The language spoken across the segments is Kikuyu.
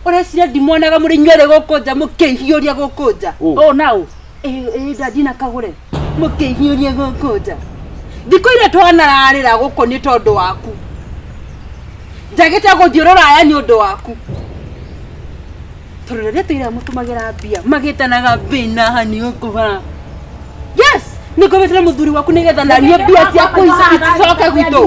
Ũreciria ndimwonaga mũrĩ inyuerĩ gũkũ nja mũkĩhiũria gũkũ nja. Ũ. Ũ na ũ. Ĩ ndadi na kagũre mũkĩhiũria gũkũ nja. Thikũ iria twanararĩra gũkũ nĩ tondũ waku. Njagĩte gũthiĩ rũraya nĩ ũndũ waku. Tondũ rĩrĩa tũira mũtũmagĩra mbia magĩtanaga mbina hani gũkũ bara. Yes, nĩngomete na mũthuri waku nĩgetha naniĩ mbia ciaku icoke gwitũ.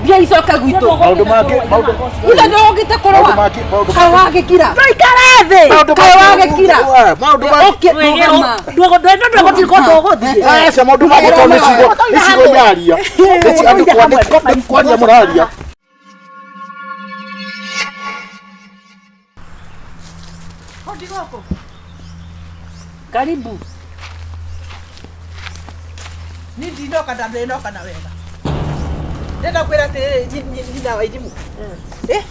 Mbia icoke gwitũ. Maũndũ mangĩ maũndũ Ithe ndũgũkĩte kũrũa. Maũndũ mangĩ- maũndũ Kaĩ mangĩ- wagĩkira. Tũikare thĩ. Maũndũ Kaĩ mangĩ- wagĩkira. Maũndũ mangĩ- Ũkĩ rũgama. Ndũgũthiĩ kũndũ ũgũthiĩ. Aca maũndũ mangĩ tondũ nĩ ciugo nĩ ciugo nyaria. Nĩ andũ kwaria mũraria. Hodi gũkũ. Karibu. Ni ndinoka na ndinoka na wega. Ndĩrenda kwĩra atĩrĩrĩ nyina wa irimũ. Eh?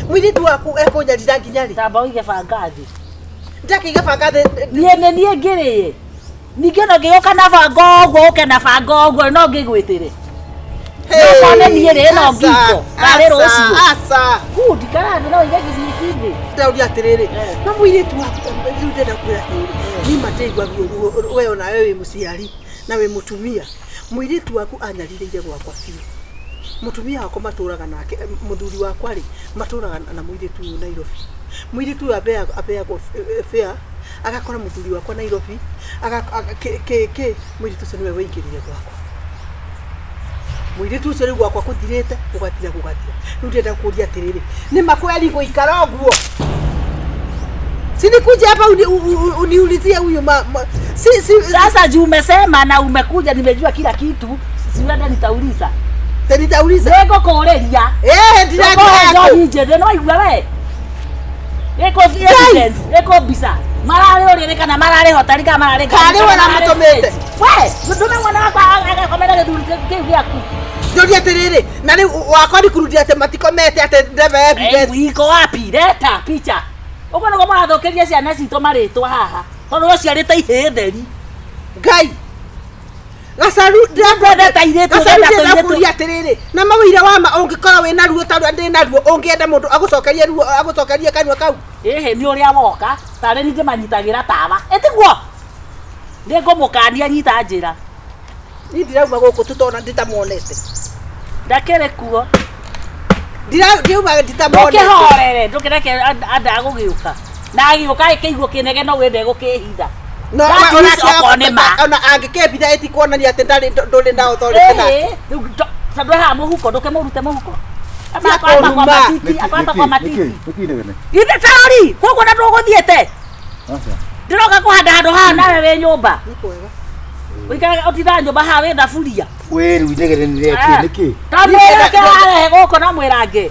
Mũirĩtu waku ekũnyarira nginya rĩ? Tamba ũige banga thĩ. Ndakĩiga banga thĩ. Niĩ nĩ niĩ ngĩrĩĩ. Ningĩ ona ngĩgũka na banga ũguo ũke na banga ũguo no ngĩgwĩtĩre. No kone niĩ rĩ ĩno ngingo. Karĩ rũciũ. Aca. Good, ikara thĩ no ũige gĩcici thĩ. Ndĩrauria atĩrĩrĩ, no mũirĩtu waku rĩu ndĩrenda kwĩra atĩrĩrĩ, niĩ ma ndĩraigua ruo we onawe wĩ mũciari na wĩ mũtumia. Mũirĩtu waku anyarirĩire gwakwa biũ. Mũtumia wakwa matũraga nake, mũthuri wakwa rĩ, matũraga na mũirĩtu ũyũ Nairobi. Mũirĩtu ũyũ abeagwo fare, agakora mũthuri wakwa Nairobi, kĩ kĩ, mũirĩtu ũcio nĩwe waingĩrire gwakwa. Mũirĩtu ũcio rĩu gwakwa kũthirĩte, gũgathira gũgathira. Rĩu ndĩrenda kũria atĩrĩrĩ, nĩ ma kweli gũikara ũguo? Si nikuje hapa uniulizie huyu ma, ma si, si, Sasa juu umesema na umekuja, nimejua kila kitu, siwenda nitauliza. Nitauliza. Nĩngũkũrĩria. Eh, ndĩrakũhe njohi njĩthĩ no waigua we. Ĩkũ evidence, ĩkũ mbica. Mararĩ ũrĩrĩ kana mararĩ hotari kana mararĩ Karĩ we ũramũtũmĩte? We, ndũme mwana wakwa agakomera gĩthuri kĩu gĩaku. Njũria atĩrĩrĩ, na rĩu wakwa nikurudia atĩ matikomete atĩ ndebe evidence. Iko wapi? Leta picha. Ũguo nĩguo mũrathũkĩria ciana citũ marĩtwa haha. Tondũ ũciarĩte ihĩĩ theri. Ngai. Gacaru Ndĩrenda airĩtu, Gacaru ndĩrenda ndĩrenda tũirĩtu. kũria atĩrĩrĩ, na mawĩira wa ma ũngĩkorwo wĩna ruo ta rũrĩa ndĩ naruo ũngĩenda mũndũ agũcokerie ruo agũcokerie kanua kau. Ĩhĩ nĩ ũrĩa woka tarĩ ningĩ manyitagĩra tawa. Ĩtiguo? Nĩngũmũkania nyita njĩra. Niĩ ndirauma gũkũ tũtona nditamuonete. Ndakĩrĩ kuo. Ndirauma nditamuonete. Ndũkĩhorere, ndũkĩreke anda agũgĩũka. Na agĩũka ĩkĩiguo kĩnegeno wĩ ndegũkĩhitha. No, That ona is okorwo nĩ ma. ona angĩkĩmbitha ĩtikuonania atĩ ndarĩ ndũrĩ na authority nake. Ĩhĩ, rĩu tondũ haha mũhuko ndũkĩmũrute mũhuko. Tia Akwamba kwa kũruma. matiti, akwamba kwa matiti. Nĩkĩ inegene? Ithe taũri, koguo na ndũgũthiĩte. Aca. Ndĩroka kũhanda handũ haha nawe wĩ nyũmba. Nĩ kwega. Ũikaraga ũtindaga nyũmba haha wĩ thaburia. We rĩu inegene nĩ rĩakĩ nĩkĩ? Ta mwĩra kĩ warehe gũkũ na mwĩrange.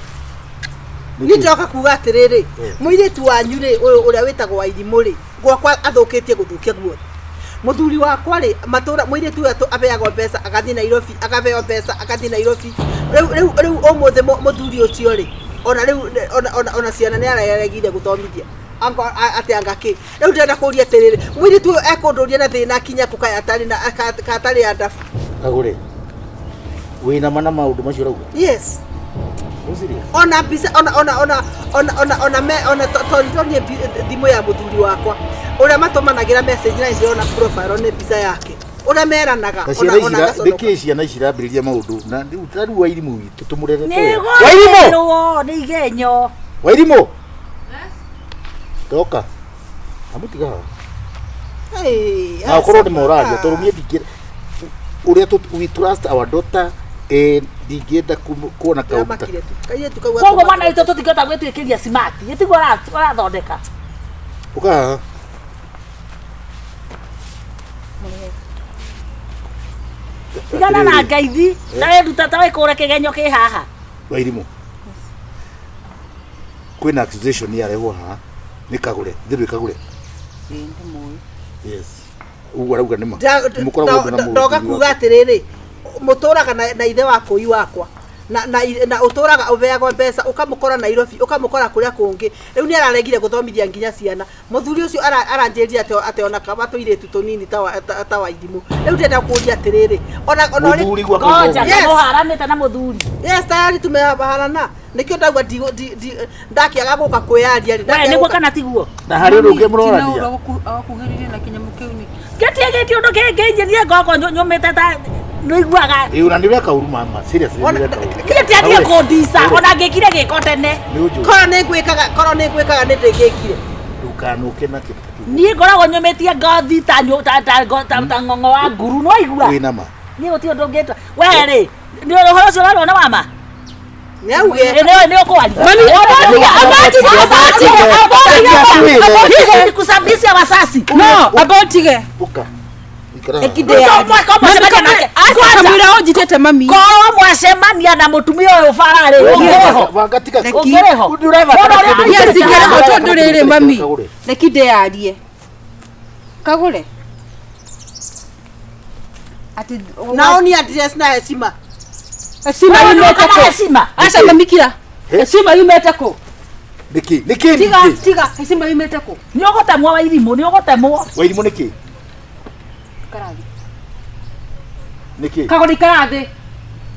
Niĩ ndĩroka kuga atĩrĩrĩ, mũirĩtu wanyu rĩ, ũyũ ũrĩa wĩtagwo Wairimũ rĩ, gwakwa athũkĩtie gũthũkia guothe. Mũthuri wakwa rĩ, matũra mũirĩtu ũyũ aheagwo mbeca agathiĩ Nairobi, akaheo mbeca agathiĩ Nairobi. Rĩu rĩu rĩu ũmũthĩ mũthuri ũcio rĩ, ona rĩu ona ona ona ciana nĩ areregire gũthomithia. Atĩ anga kĩ. Rĩu ndĩrenda kũria atĩrĩrĩ, mũirĩtu ũyũ ekũndũria na thĩna kinya kũ kaĩ atarĩ na atarĩ andabu. Kagũre. Wĩna ma na maũndũ macio ũrauga? Yes. Wĩ serious? Ona mbica ona ona ona ona ona ona me ona tondonie thimũ ya mũthuri wakwa ũrĩa matũmanagĩra message na ndĩrona profile nĩ mbica yake ũrĩa meranaga Na ona ciana ona ici agaconoka. nĩkĩ ciana ici irambĩrĩria maũndũ na rĩu ta rĩu Wairimũ witũ tũmũrerete Nĩ wega. Wairimũ! gũthĩrwo nĩ igenyo. Wairimũ! Ndoka. Amũtiga haha. Hey, Na ũkorwo nĩ moraria tondũ niĩ ndingĩ ũrĩa we trust our daughter eh, ndingĩenda kuona kaũndũ ta Ndĩramakire tu. Kairĩtu kau Koguo mwana witũ tũtingĩhota gwĩtuĩkĩria smart. Ĩtiguo ũrathondeka. ũka haha. Tigana na ngeithi. Ta wĩruta ta wĩkũre kĩgenyo kĩ haha. Wairimũ. Kwĩna accusation yarehwo haha nĩ Kagũre, thĩ Kagũre. Yes. Ũguo arauga nĩ ma. Mũkoragwo na ndoga mũthuri kuga waku. atĩrĩrĩ mũtũraga na ithe wa kũi wakwa na ũtũraga ũheagwo mbeca, ũkamũkora Nairobi, ũkamũkora kũrĩa kũngĩ. Rĩu nĩ araregire gũthomithia nginya ciana. Mũthuri ũcio aranjĩrire atĩ ona kaba tũirĩtu tũnini ta wa irimũ. Rĩu ndĩrenda kũũria atĩrĩrĩ, ona Mũthuri gwakwa. Ngoja. Yes. Mũharanĩte na mũthuri? Yes, tayari tumehabarana. Nĩkĩo ndauga ndakiaga gũka kwĩyaria rĩ. We nĩguo kana tiguo? Na harĩ ũndũ ũngĩ mũrorania. Agakuhĩrĩria na kĩnyamũ kĩu nĩ Gĩtiĩgĩtie ũndũ kĩngĩnjĩrie ngoko nyũmĩte ta nĩiguaga. Ĩĩ, ona nĩ ũreka ũru mama, seriously nĩ ũreka ũru. Niĩ tiatige kũndica ona ngĩkire gĩko tene. Nĩ ũnjũĩ. Korwo nĩ ngwĩkaga nĩ ndĩngĩkire. Ndũkanũke na kĩndũ ta kĩu. Niĩ ngoragwo nyũmĩtie ngothi ta ta ng'ong'o wa nguru, nĩwaigua? Wĩna ma. Niĩ gũtirĩ ũndũ ũngĩtwa. We rĩ, nĩ ũhoro ũcio ũrarwo nĩ wa ma? Nĩ auge. Nĩ ũkwaria. Mami, Hizi kusababisha wasasi. No, abotige. Ũka. Ikara haha. Ekide ya. Kamwĩra ũnjitĩte mami. Korwo mwacemania na mũtumia ũyũ bara-rĩ, ũngĩrĩho? Banga tiga. Ũngĩrĩho? Ndũrabatara kĩndũ. Yes, ingĩrĩho tondũ rĩrĩ mami. Kagũre. Reki ndĩyarie. Kagũre. Ati Nao ni address na heshima. Heshima Wewe yumĩte nĩ kũ? heshima. Aca mami kira. Heshima yumĩte kũ? Nĩkĩ? Nĩkĩ? Tiga, Nĩkĩ? tiga, heshima yumĩte kũ? Nĩ ũgũtemwo wa irimũ, nĩ ũgũtemwo. Wairimũ nĩkĩ? Ikara thĩ. Nĩkĩ? Kagũre ikara thĩ.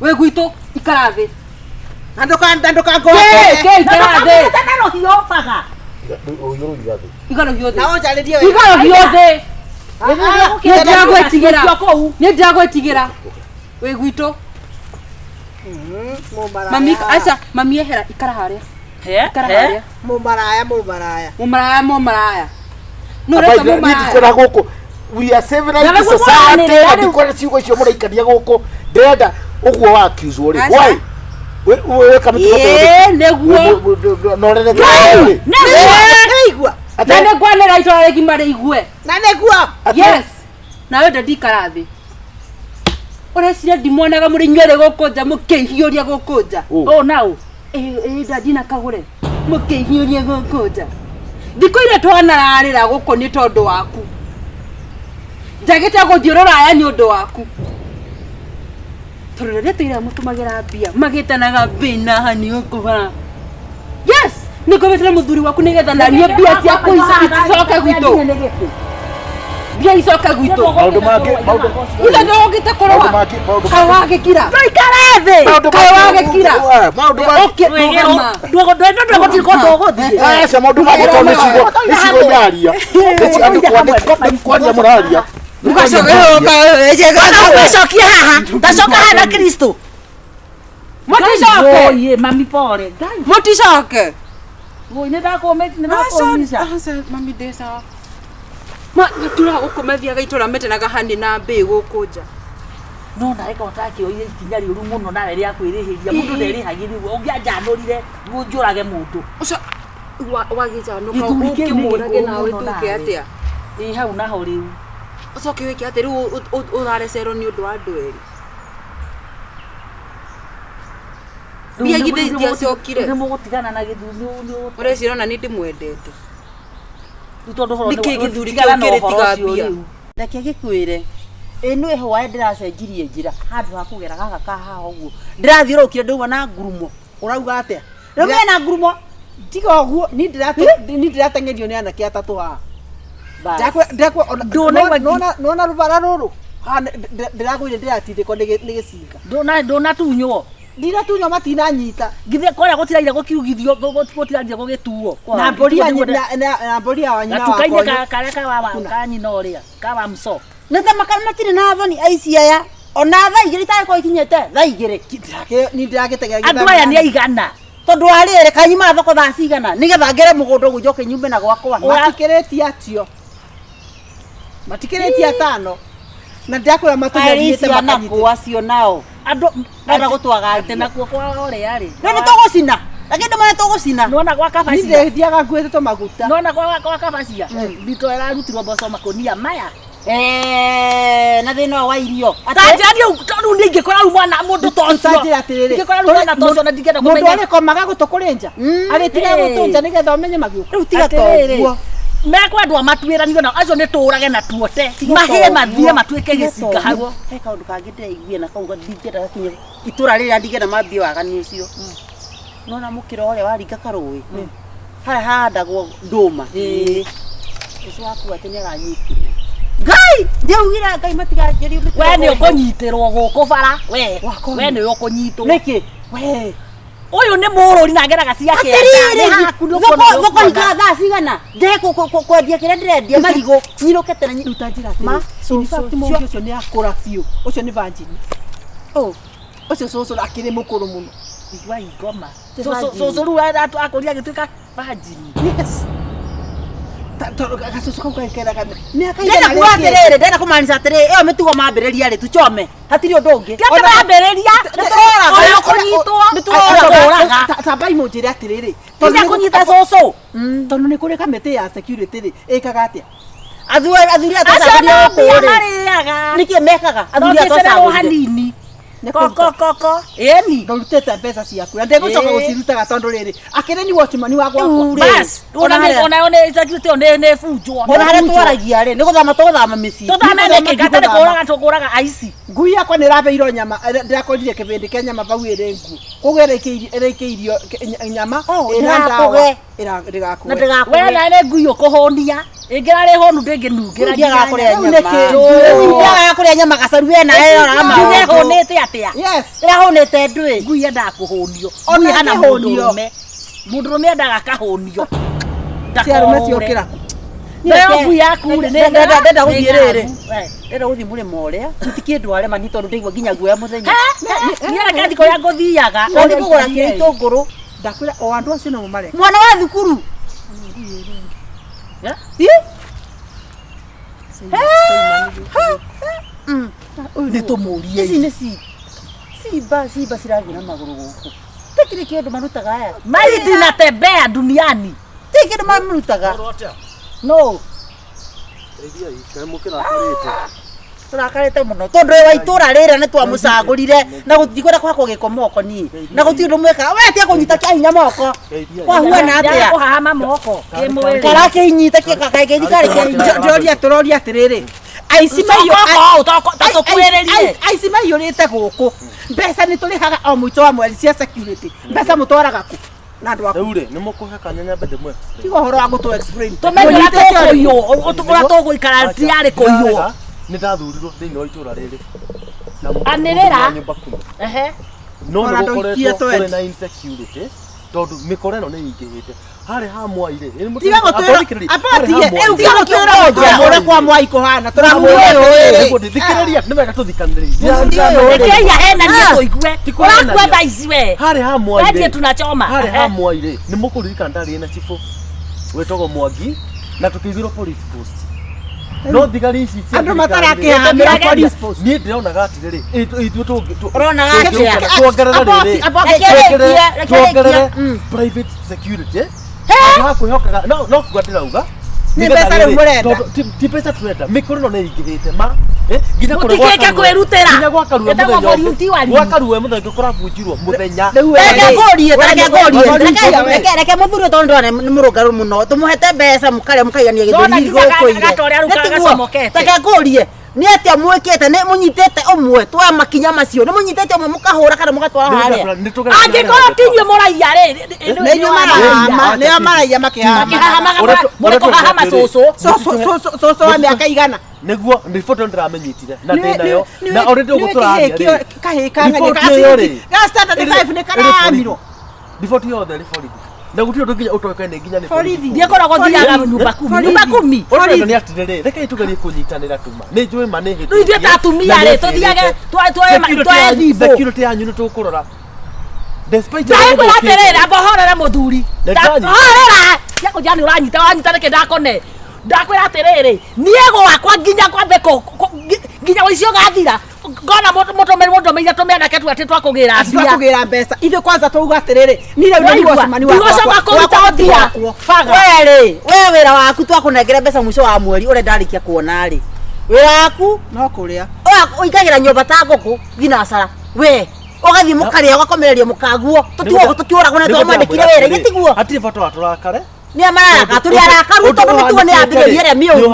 Wĩ gwitũ ikara thĩ. Na ndũkangoe. Kĩ, ikara thĩ. Na rũhiũ baga. Rũhiũ rũiga thĩ. Iga rũhiũ thĩ. Na ũnjarĩrie wega. Iga rũhiũ thĩ. Nĩ ndĩragwĩtigĩra. Kũu. Nĩ ndĩragwĩtigĩra. Wĩ gwitũ. Mũmaraya. Mami, aca, mami ehera, ikara harĩa. Ikara harĩa. Mũmaraya, mũmaraya. Mũmaraya, mũmaraya. Nũ Aba, ũreka niĩ mũmaraya? ndikwenda gũkũ. We are civilized Na nĩguo society, mũranĩrĩra na rĩu. ndikwenda ciugo icio mũraikania gũkũ. Ndĩrenda ũguo wa accuse rĩ. Aca. Why? Weka mĩtugo ta ĩyo. Ĩĩ, nĩguo. Na ũrerete rĩ. Nĩwaigua? Na nĩ ngwanĩra itũra rĩgima rĩigue. Na nĩguo. Yes. Nawe ndandikara thĩ. Ũreciria ndimwonaga mũrĩ inyuerĩ gũkũ nja mũkĩhiũria gũkũ nja. Ũ na ũ. Ĩĩ ndandi na kagũre. Mũkĩhiũria gũkũ nja. Thikũ iria twanararĩra gũkũ nĩ tondũ waku. Njagĩte gũthiĩ rũraya nĩ ũndũ waku. Tondũ rĩrĩa tũira mũtũmagĩra mbia magĩtanaga mbĩ na hani gũkũ bara. Yes, nĩngũmĩtĩra mũthuri waku nĩgetha naniĩ mbia ciaku icoke gwitũ. Mbia icoke gwitũ. Maũndũ mangĩ, maũndũ Ithe ndũgũkĩte kũrũa. Maũndũ mangĩ, maũndũ Kaĩ wagĩkira. Ndũikare thĩ. Maũndũ Kaĩ mangĩ- wagĩkira. Maũndũ mangĩ. Ũkĩ rũgama. Ndũgũthiĩ kũndũ ũgũthiĩ. Aca, maũndũ mangĩ tondũ nĩ ciugo iraria. Nĩ kwaria mũraria. Ona ũgwĩcokia haha. Tacoka haha na Kristo. Mũticoke. Woi, mami pole. Ngai. Mũticoke. Woi, nĩ ndakũmĩca. Aca, mami ndĩ sawa. Ma matũra gũkũ mathiaga itũra metanaga hani na mbĩ gũkũ nja. No nawe korwo ũtakĩoire ikinya rĩũru mũno nawe rĩa kwĩrĩhĩria, mũndũ nderĩhagĩrĩrwo. Ũngĩanjanũrire njũrage mũndũ. Ũcio wagĩcanũka Gĩthuri kĩu nĩ ũkĩmũrage gĩkũrũ nawe mũno tuke nawe. atĩa? Ĩ hau naho rĩu. Ũcoke wĩke atĩa rĩu ũrarecerwo nĩ ũndũ wa andũ erĩ? Rĩu Mbia nĩ- githĩ rĩu itiacokire? Nĩ mũgũtigana na gĩthuri nĩ Ũreciria ona nĩ ndĩmwendete. Rĩu tondũ ũhoro Nĩkĩ nĩ- gĩthuri tigana kĩu na kĩrĩ ũhoro tiga ũcio mbia? rĩu. Reke gĩkwĩre, ĩ nĩ hwaĩ ndĩracenjirie njĩra handũ ha kũgera gaka ka haha ũguo ndĩrathiũrũrũkire ndauma na ngurumo. Ũrauga atĩa? Rĩu mena ngurumo. Tiga ũguo, niĩ ndĩrateng'erio nĩ anake atatũ haha. Bas. Ndũnaigua Nona rũbara rũrũ haha ndĩragũire ndĩratindĩkwo nĩ gĩcinga. Ndũnatunywo. Ndinatunywo, matinanyita. Githĩ kũrĩa gũtiraire gũkiugithio, gũtiraire gũgĩtuo? Na mbũri ya na mbũri ya nyina gatuka-inĩ wakwa. karĩa ka ka nyina ũrĩa ka wa mso. Nĩ ta matirĩ na thoni aici aya, ona thaa 2 itagĩkorwo ikinyĩte thaa 2. Niĩ ndĩragĩteng'era. Andũ aya nĩ aigana? Tondũ wa rĩrĩ kanyuma thoko thaa cigana nĩgetha ngere mũgũnda ũguo njoke nyume na gwakwa. Matikĩrĩtie atio, matikĩrĩtie atano, na ndĩrakwĩra matũnyariĩte. Aici anakũ acio nao andũ Marenda gũtwagangia. Atĩ nakuo kwa ũrĩa rĩ. Rĩu nĩ tũgũcina, lakini ndũmane tũgũcina. Nona gwa Niĩ kabacia. ndĩthiaga nguĩte tũmaguta. Nona kwa kabacia mbito ĩrarutirwo mboco makũnia maya. Eh, na thĩna ũyũ wa irio. Ta njĩra niĩ tondũ niĩ ingĩkora rĩu mwana mũndũ ta ũcio. Ta njĩra atĩrĩrĩ, Ingĩkora rĩu mwana ta ũcio na ndingĩenda mũndũ kũmenya. arĩkomaga gũtũ kũrĩ nja, arĩtigaga Hey. gũtũ nja nĩgetha ũmenye magiũka. Rĩu tiga Atĩrĩrĩ, toguo. Mekwendwo matuĩranio nao acio nĩ tũũrage na tuote mahĩe mathiĩ matuĩke gĩcinga hau. He kaũndũ kangĩ ndĩraiguire na kau ndingĩenda gakinye itũra rĩrĩa ndingĩenda mambie waganu ũcio. Nona mũkĩra ũrĩa waringa karũĩ harĩa hahandagwo ndũma. Ũcio waku atĩ nĩ aranyitirwo. Ngai ndiaugire Ngai matiganjĩrie We nĩ ũkũnyitĩrwo gũkũ bara we we nĩ ũkũnyitwo. Nĩkĩ? We Ũyũ nĩ mũrũri na ageraga cia kĩanda. Atĩrĩrĩ, Nĩ haku nĩ ũkuona thoko nĩ ũkuona. hingaga thaa cigana ndehe kwendia kĩrĩa ndĩrendia marigũ nyinũke tene Ruta njĩra Ma, atĩrĩ. In fact mũndũ ũcio nĩ akũra biũ. Ũcio nĩ virgin. Oh. Ũcio cũcũ akĩrĩ mũkũrũ mũno. Igua ingoma. Ti Cũcũ virgin. cũcũ rĩu akũria agĩtuĩka virgin. Yes. Tondũ gacũcũ kau gagĩkeraga mĩaka Ndĩrenda igana kuga rĩkĩte. atĩrĩrĩ, ndĩrenda kũmaanisha atĩrĩrĩ, ĩyo mĩtugo mambĩrĩria rĩ, tuchome hatirĩ ũndũ ũngĩ. Ti atĩ mambĩrĩria ũyũ kũnyitwo Nĩ tũroraga. Tũroraga. Tambai mũnjĩre atĩrĩrĩ. Tiga kũnyita cũcũ. Tondũ nĩ kũrĩ kamĩtĩ ya security rĩ ĩkaga atĩa? Athuri Acio atwacagũrire no gũkũ mbia rĩ, marĩaga. nĩkĩ mekaga? Athuri Ndũngĩcererwo atwacagũrire. hanini. Nĩ Koko kũruta. koko. Ĩni. Ndũrutĩte mbeca ciaku na ndĩgũcoka Ĩĩ. gũcirutaga tondũ rĩrĩ akĩrĩ ni watchman wa gwakwa. Rĩu rĩ, Bas, ona ona harĩa- ona ona security ĩyo nĩ bunjwo. ona harĩa twaragia rĩ, nĩ gũthama tũgũthama mĩciĩ. Tũthame Nĩ nĩkĩ? gũthama Gatarĩ kũraga tũkũraga aici. Ngui yakwa nĩ ĩrabeirwo nyama ndĩrakorire kĩbĩndĩ kĩa nyama bau ĩrĩ nguo koguo ĩrĩkĩirio nyama Oh, ĩna ndawa ndĩgakũge. ndĩgakũge. Na ndĩgakũge. We na nĩ ngui ũkũhũnia. Ĩngĩrarĩ hũnu ndĩngĩnungĩra. Ndiagaga kũrĩa Rĩu nyama. nĩkĩ? Rĩu ndiagaga kũrĩa nyama gacaru we na ĩroraga Njuge maũndũ. hũnĩte atĩa? Yes. Ĩrahũnĩte ndwĩ. Ngui yendaga kũhũnio. Ona Ngui hana ĩkĩhũnio. mũndũrũme. Mũndũrũme endaga akahũnio. Cia arũme Ndakorũre. ciokĩra kũ? Nayo ngui yaku rĩ, nĩ Ndenda gũthiĩ nĩ rĩrĩ. ng'aragu. Ndenda gũthiĩ mũrĩmo ũrĩa. Tũtikĩndware ma ni tondũ ndaigua nginya guoya mũthenya. Niĩ reke thiĩ kũrĩa ngũthiaga. Ndathiĩ kũgũra kĩrĩa itũngũrũ. Ndakwĩra o andũ acio no mareka. Mwana wa thukuru. Eh? Ĩ? Nĩ tũmũrie. Ici nĩ cimba cimba cirathiĩ na magũrũ gũkũ. Tikĩrĩ kĩndũ marutaga aya. Maiti natembea duniani. Ti kĩndũ marutaga. No. Tũrakarĩte mũno tondũ wa itũra rĩrĩa nĩ twamũcagũrire na gũtikwenda kũhakwo gĩko moko niĩ na gũtirĩ ũndũ mwĩkaga we tiga kũnyita kĩa hinya moko kwahuana atĩa Kũhahama moko. Kĩmwĩrĩ. karakĩnyita kĩkaikaithikari kĩa hinya Ndĩroria tũroria atĩrĩrĩ aici Toko, toko, ta tũkwĩrĩrie. aici maiyũrĩte gũkũ mbeca nĩ tũrĩhaga o mũico wa mweri cia security mbeca mũtwaraga kũ na andũ aku Rĩu rĩ nĩ mũkũhe kanya nyambe ndĩmwe tiga ũhoro wa gũtũ explain Tũmenye ũrĩa Mũnyitĩte ũrĩkũ? tũkũiywo, ũrĩa tũgũikara tiarĩ kũiywo. Nĩ ndathurirwo thĩinĩ wa itũra rĩrĩ na Anĩrĩra. wa nyũmba kumi Ehe. no Ona nĩ ndũikie gũkoretwo kũrĩ twendi. na insecurity tondũ mĩkora ĩno nĩ ĩingĩhĩte harĩ ha mwai rĩ tiga gũtwĩra abatie rĩu tiga gũtwĩra gũtwĩra ũrĩa kwa mwai kũhana tũramwĩra atĩrĩrĩ thikĩrĩria nĩ wega tũthikanĩrĩrie Rekei ahenanie tũigue. Ti kũhenania. Ũrakua thaa ici we. harĩ ha mwai Wentie rĩ tunachoma. harĩ ha mwai rĩ nĩ mũkũririkana ndarĩ na cibũ wĩtagwo Mwangi na tũkĩigĩrwo police post no thigari ici cia Andũ thirikari rĩ, matarakĩhamĩra police post. niĩ ndĩronaga atĩrĩrĩ ithuĩ Ũronaga atĩa? tuongerere rĩrĩ Reke rĩkia, reke tuongerere rĩkia. private security handũ ha kwĩhokaga no kuga ndĩrauga Nĩ nĩgetha mbeca rĩu rĩrĩ, mũrenda. tondũ ti mbeca tũrenda mĩkoro ĩno nĩ ĩingĩhĩte ma nginya kũrĩ Mũtikĩke kwĩrutĩra. nginya gwa Karue Ĩtagwo mũthenya ũngĩ- volunteering. gwa Karue mũthenya ũngĩ kũrabunjirwo mũthenya Rĩu we Reke rĩ, ngũrie, ta reke ngũrie, we reke- we. reke mũthuri ũyũ tondũ ndĩrona nĩ mũrũngarũ mũno tũmũhete mbeca mũkarĩa mũkaigania Ndona gĩthũri nginya gũkũ ire. gatorĩa rĩu Nĩ tiguo? gacomokete. Reke ngũrie nĩ atĩa mwĩkĩte nĩ mũnyitĩte ũmwe twa makinya macio nĩ mũnyitĩte ũmwe mũkahũra kana mũgatwara harĩa Angĩkorwo ti inyuĩ mũraiya rĩ, nĩ inyuĩ marahama nĩo maraiya makĩhama makĩhahamaga mũrĩ kũhahama cũcũ. Cũcũ wa mĩaka igana nĩguo riboti ĩyo ndĩramĩnyitire na ndĩ nayo na already ũguo tũraria rĩ kahĩ kang'ania riboti ĩyo rĩ ga standard 5 nĩ karamirwo riboti yothe rĩ borithi na gũtirĩ ũndũ nginya ũtoĩkaine nginya nĩ Borithi. Ndiĩ koragwo thiaga nyumba kumi. Nyumba kumi. Ũrĩa ũrenda nĩ atĩrĩrĩ rekei tũgerie kũnyitanĩra tuma nĩ njũĩ ma nĩ Rĩu ithuĩ ta atumia rĩ, tũthiage twoe thimũ. security yanyu nĩ tũkũrora despite Ndakwĩra atĩrĩrĩ, amba horera mũthuri. Nĩ ndanyita. Horera! Cia kũnjĩra nĩ ũranyita, wanyita nĩkĩ ndakone. Ndakwĩra atĩrĩrĩ, niĩ gwakwa nginya kwambe nginya ũici ũgathira. Ngona mũndũmĩire tũmĩanake tu atĩ twakũgĩra mbia. twakũgĩra mbeca ithuĩ kwanza twauga atĩrĩrĩ niĩ rĩu nĩ Waigua? watchman wakwa Ndigũcoka kũruta mbia. Baga. we rĩ we wĩra waku twakũnengera mbeca mũico wa mweri ũrĩa ndarĩkia kuona rĩ wĩra waku no kũrĩa ũingagĩra nyũmba ta ngũkũ thinacara we ũgathiĩ mũkarĩa ũgakomereria mũkaguo tũtigwo tũkĩũragwo na twamwandĩkire wĩra ithe tiguo hatirĩ bata wa tũrakare Nĩ mararaka tũrĩ arakaru tondũ mĩtugo nĩ yambĩrĩria ĩrĩa mĩũru.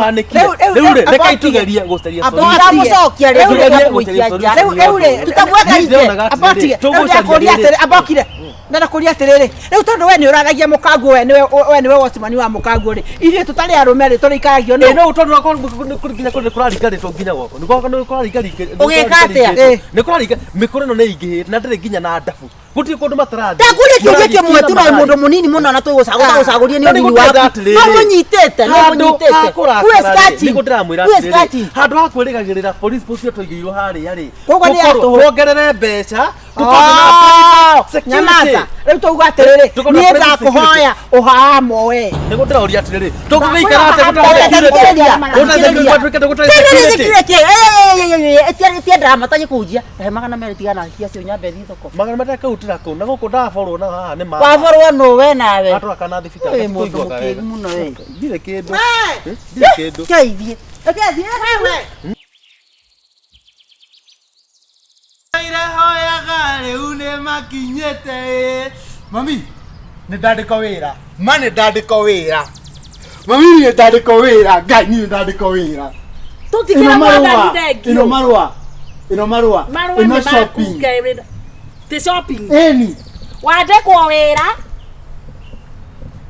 Rĩu rĩ, reke itugerie gũcaria solution. Tũtiramũcokia rĩu Tugerie tũkamũikia gũcaria nja. solution. Rĩu rĩ, Tũtamweka Niĩ nje. ndĩronaga atĩrĩrĩ, Abokire, rĩu tũgũcaria ndakũria rĩrĩ. atĩrĩ, abokire. Ndakũria atĩrĩrĩ, rĩu tondũ we nĩ ũraragia mũkanguo, we nĩwe watchman wa mũkanguo rĩ, ithuĩ tũtarĩ arũme rĩ, tũrĩikaragio Ĩ nũ? no tondũ akorwo nginya kũrĩ kũraringarĩtwo nginya gwakwa. Nĩ gwakwa nĩ kũraringarĩtwo. Ũgĩka atĩa? Nĩ kũraringa mĩkũrũ ĩno nĩ ĩingĩhĩte na ndĩrĩ nginya na ndabu. Gũtirĩ kũndũ matarathiĩ. Ndakũria kĩũria Mũrathiĩ kĩmwe tu kila na mahali. mũndũ mũnini mũno na tũgũcagũria nĩ Na ũnini nĩguo ndĩrenda waku. atĩrĩrĩ, No mũnyitĩte, no handũ mũnyitĩte. ha kũrakara Who is rĩ, catching? nĩguo ndĩramwĩra Who is atĩrĩrĩ, catching? handũ ha kwĩrĩgagĩrĩra police post ĩyo tũigĩirwo harĩa rĩ, Koguo nĩ ya tũkorwo tũhũ. tuongerere mbeca, tũkorwo na Oh, security. nyamaza. Rĩu tauga atĩrĩrĩ, Tũkorwo na niĩ private ndakũhoya ũhamo we. Nĩguo ndĩroria atĩrĩrĩ, tũgũgĩikara atĩa gũtarĩ Thikĩrĩria, security? Gũtarĩ thikĩrĩria. security, gũtarĩ Thikĩrĩria, security. thikĩrĩria, tia drama tanyĩ kũnjia. He 200 tigana cia cio nyambe thiĩ thoko. 200 kautĩra kũu na gũkũ ndaborwo na haha nĩ ma Waborwo nũ we nawe? Atwara kana thibitarĩ Wĩ mũndũ tũiguaga mũkĩgu wega. mũno we. Ndirĩ kĩndũ. Ndirĩ kĩndũ. Keithie. Reke thiĩ. Irehoyaga rĩu nĩ makinyĩte ĩ. Mami, nĩ ndandĩkwo wĩra. Ma nĩ ndandĩkwo wĩra. Mami nĩ ndandĩkwo wĩra. Ngai nĩ ndandĩkwo wĩra. Tũtikĩra Ĩno marũa. mwathani thengiũ. Ĩno marũa. Ĩno marũa. Marũa Ĩno nĩ maku shopping. Ngai, ti shopping. Ĩni. Wandĩkwo wĩra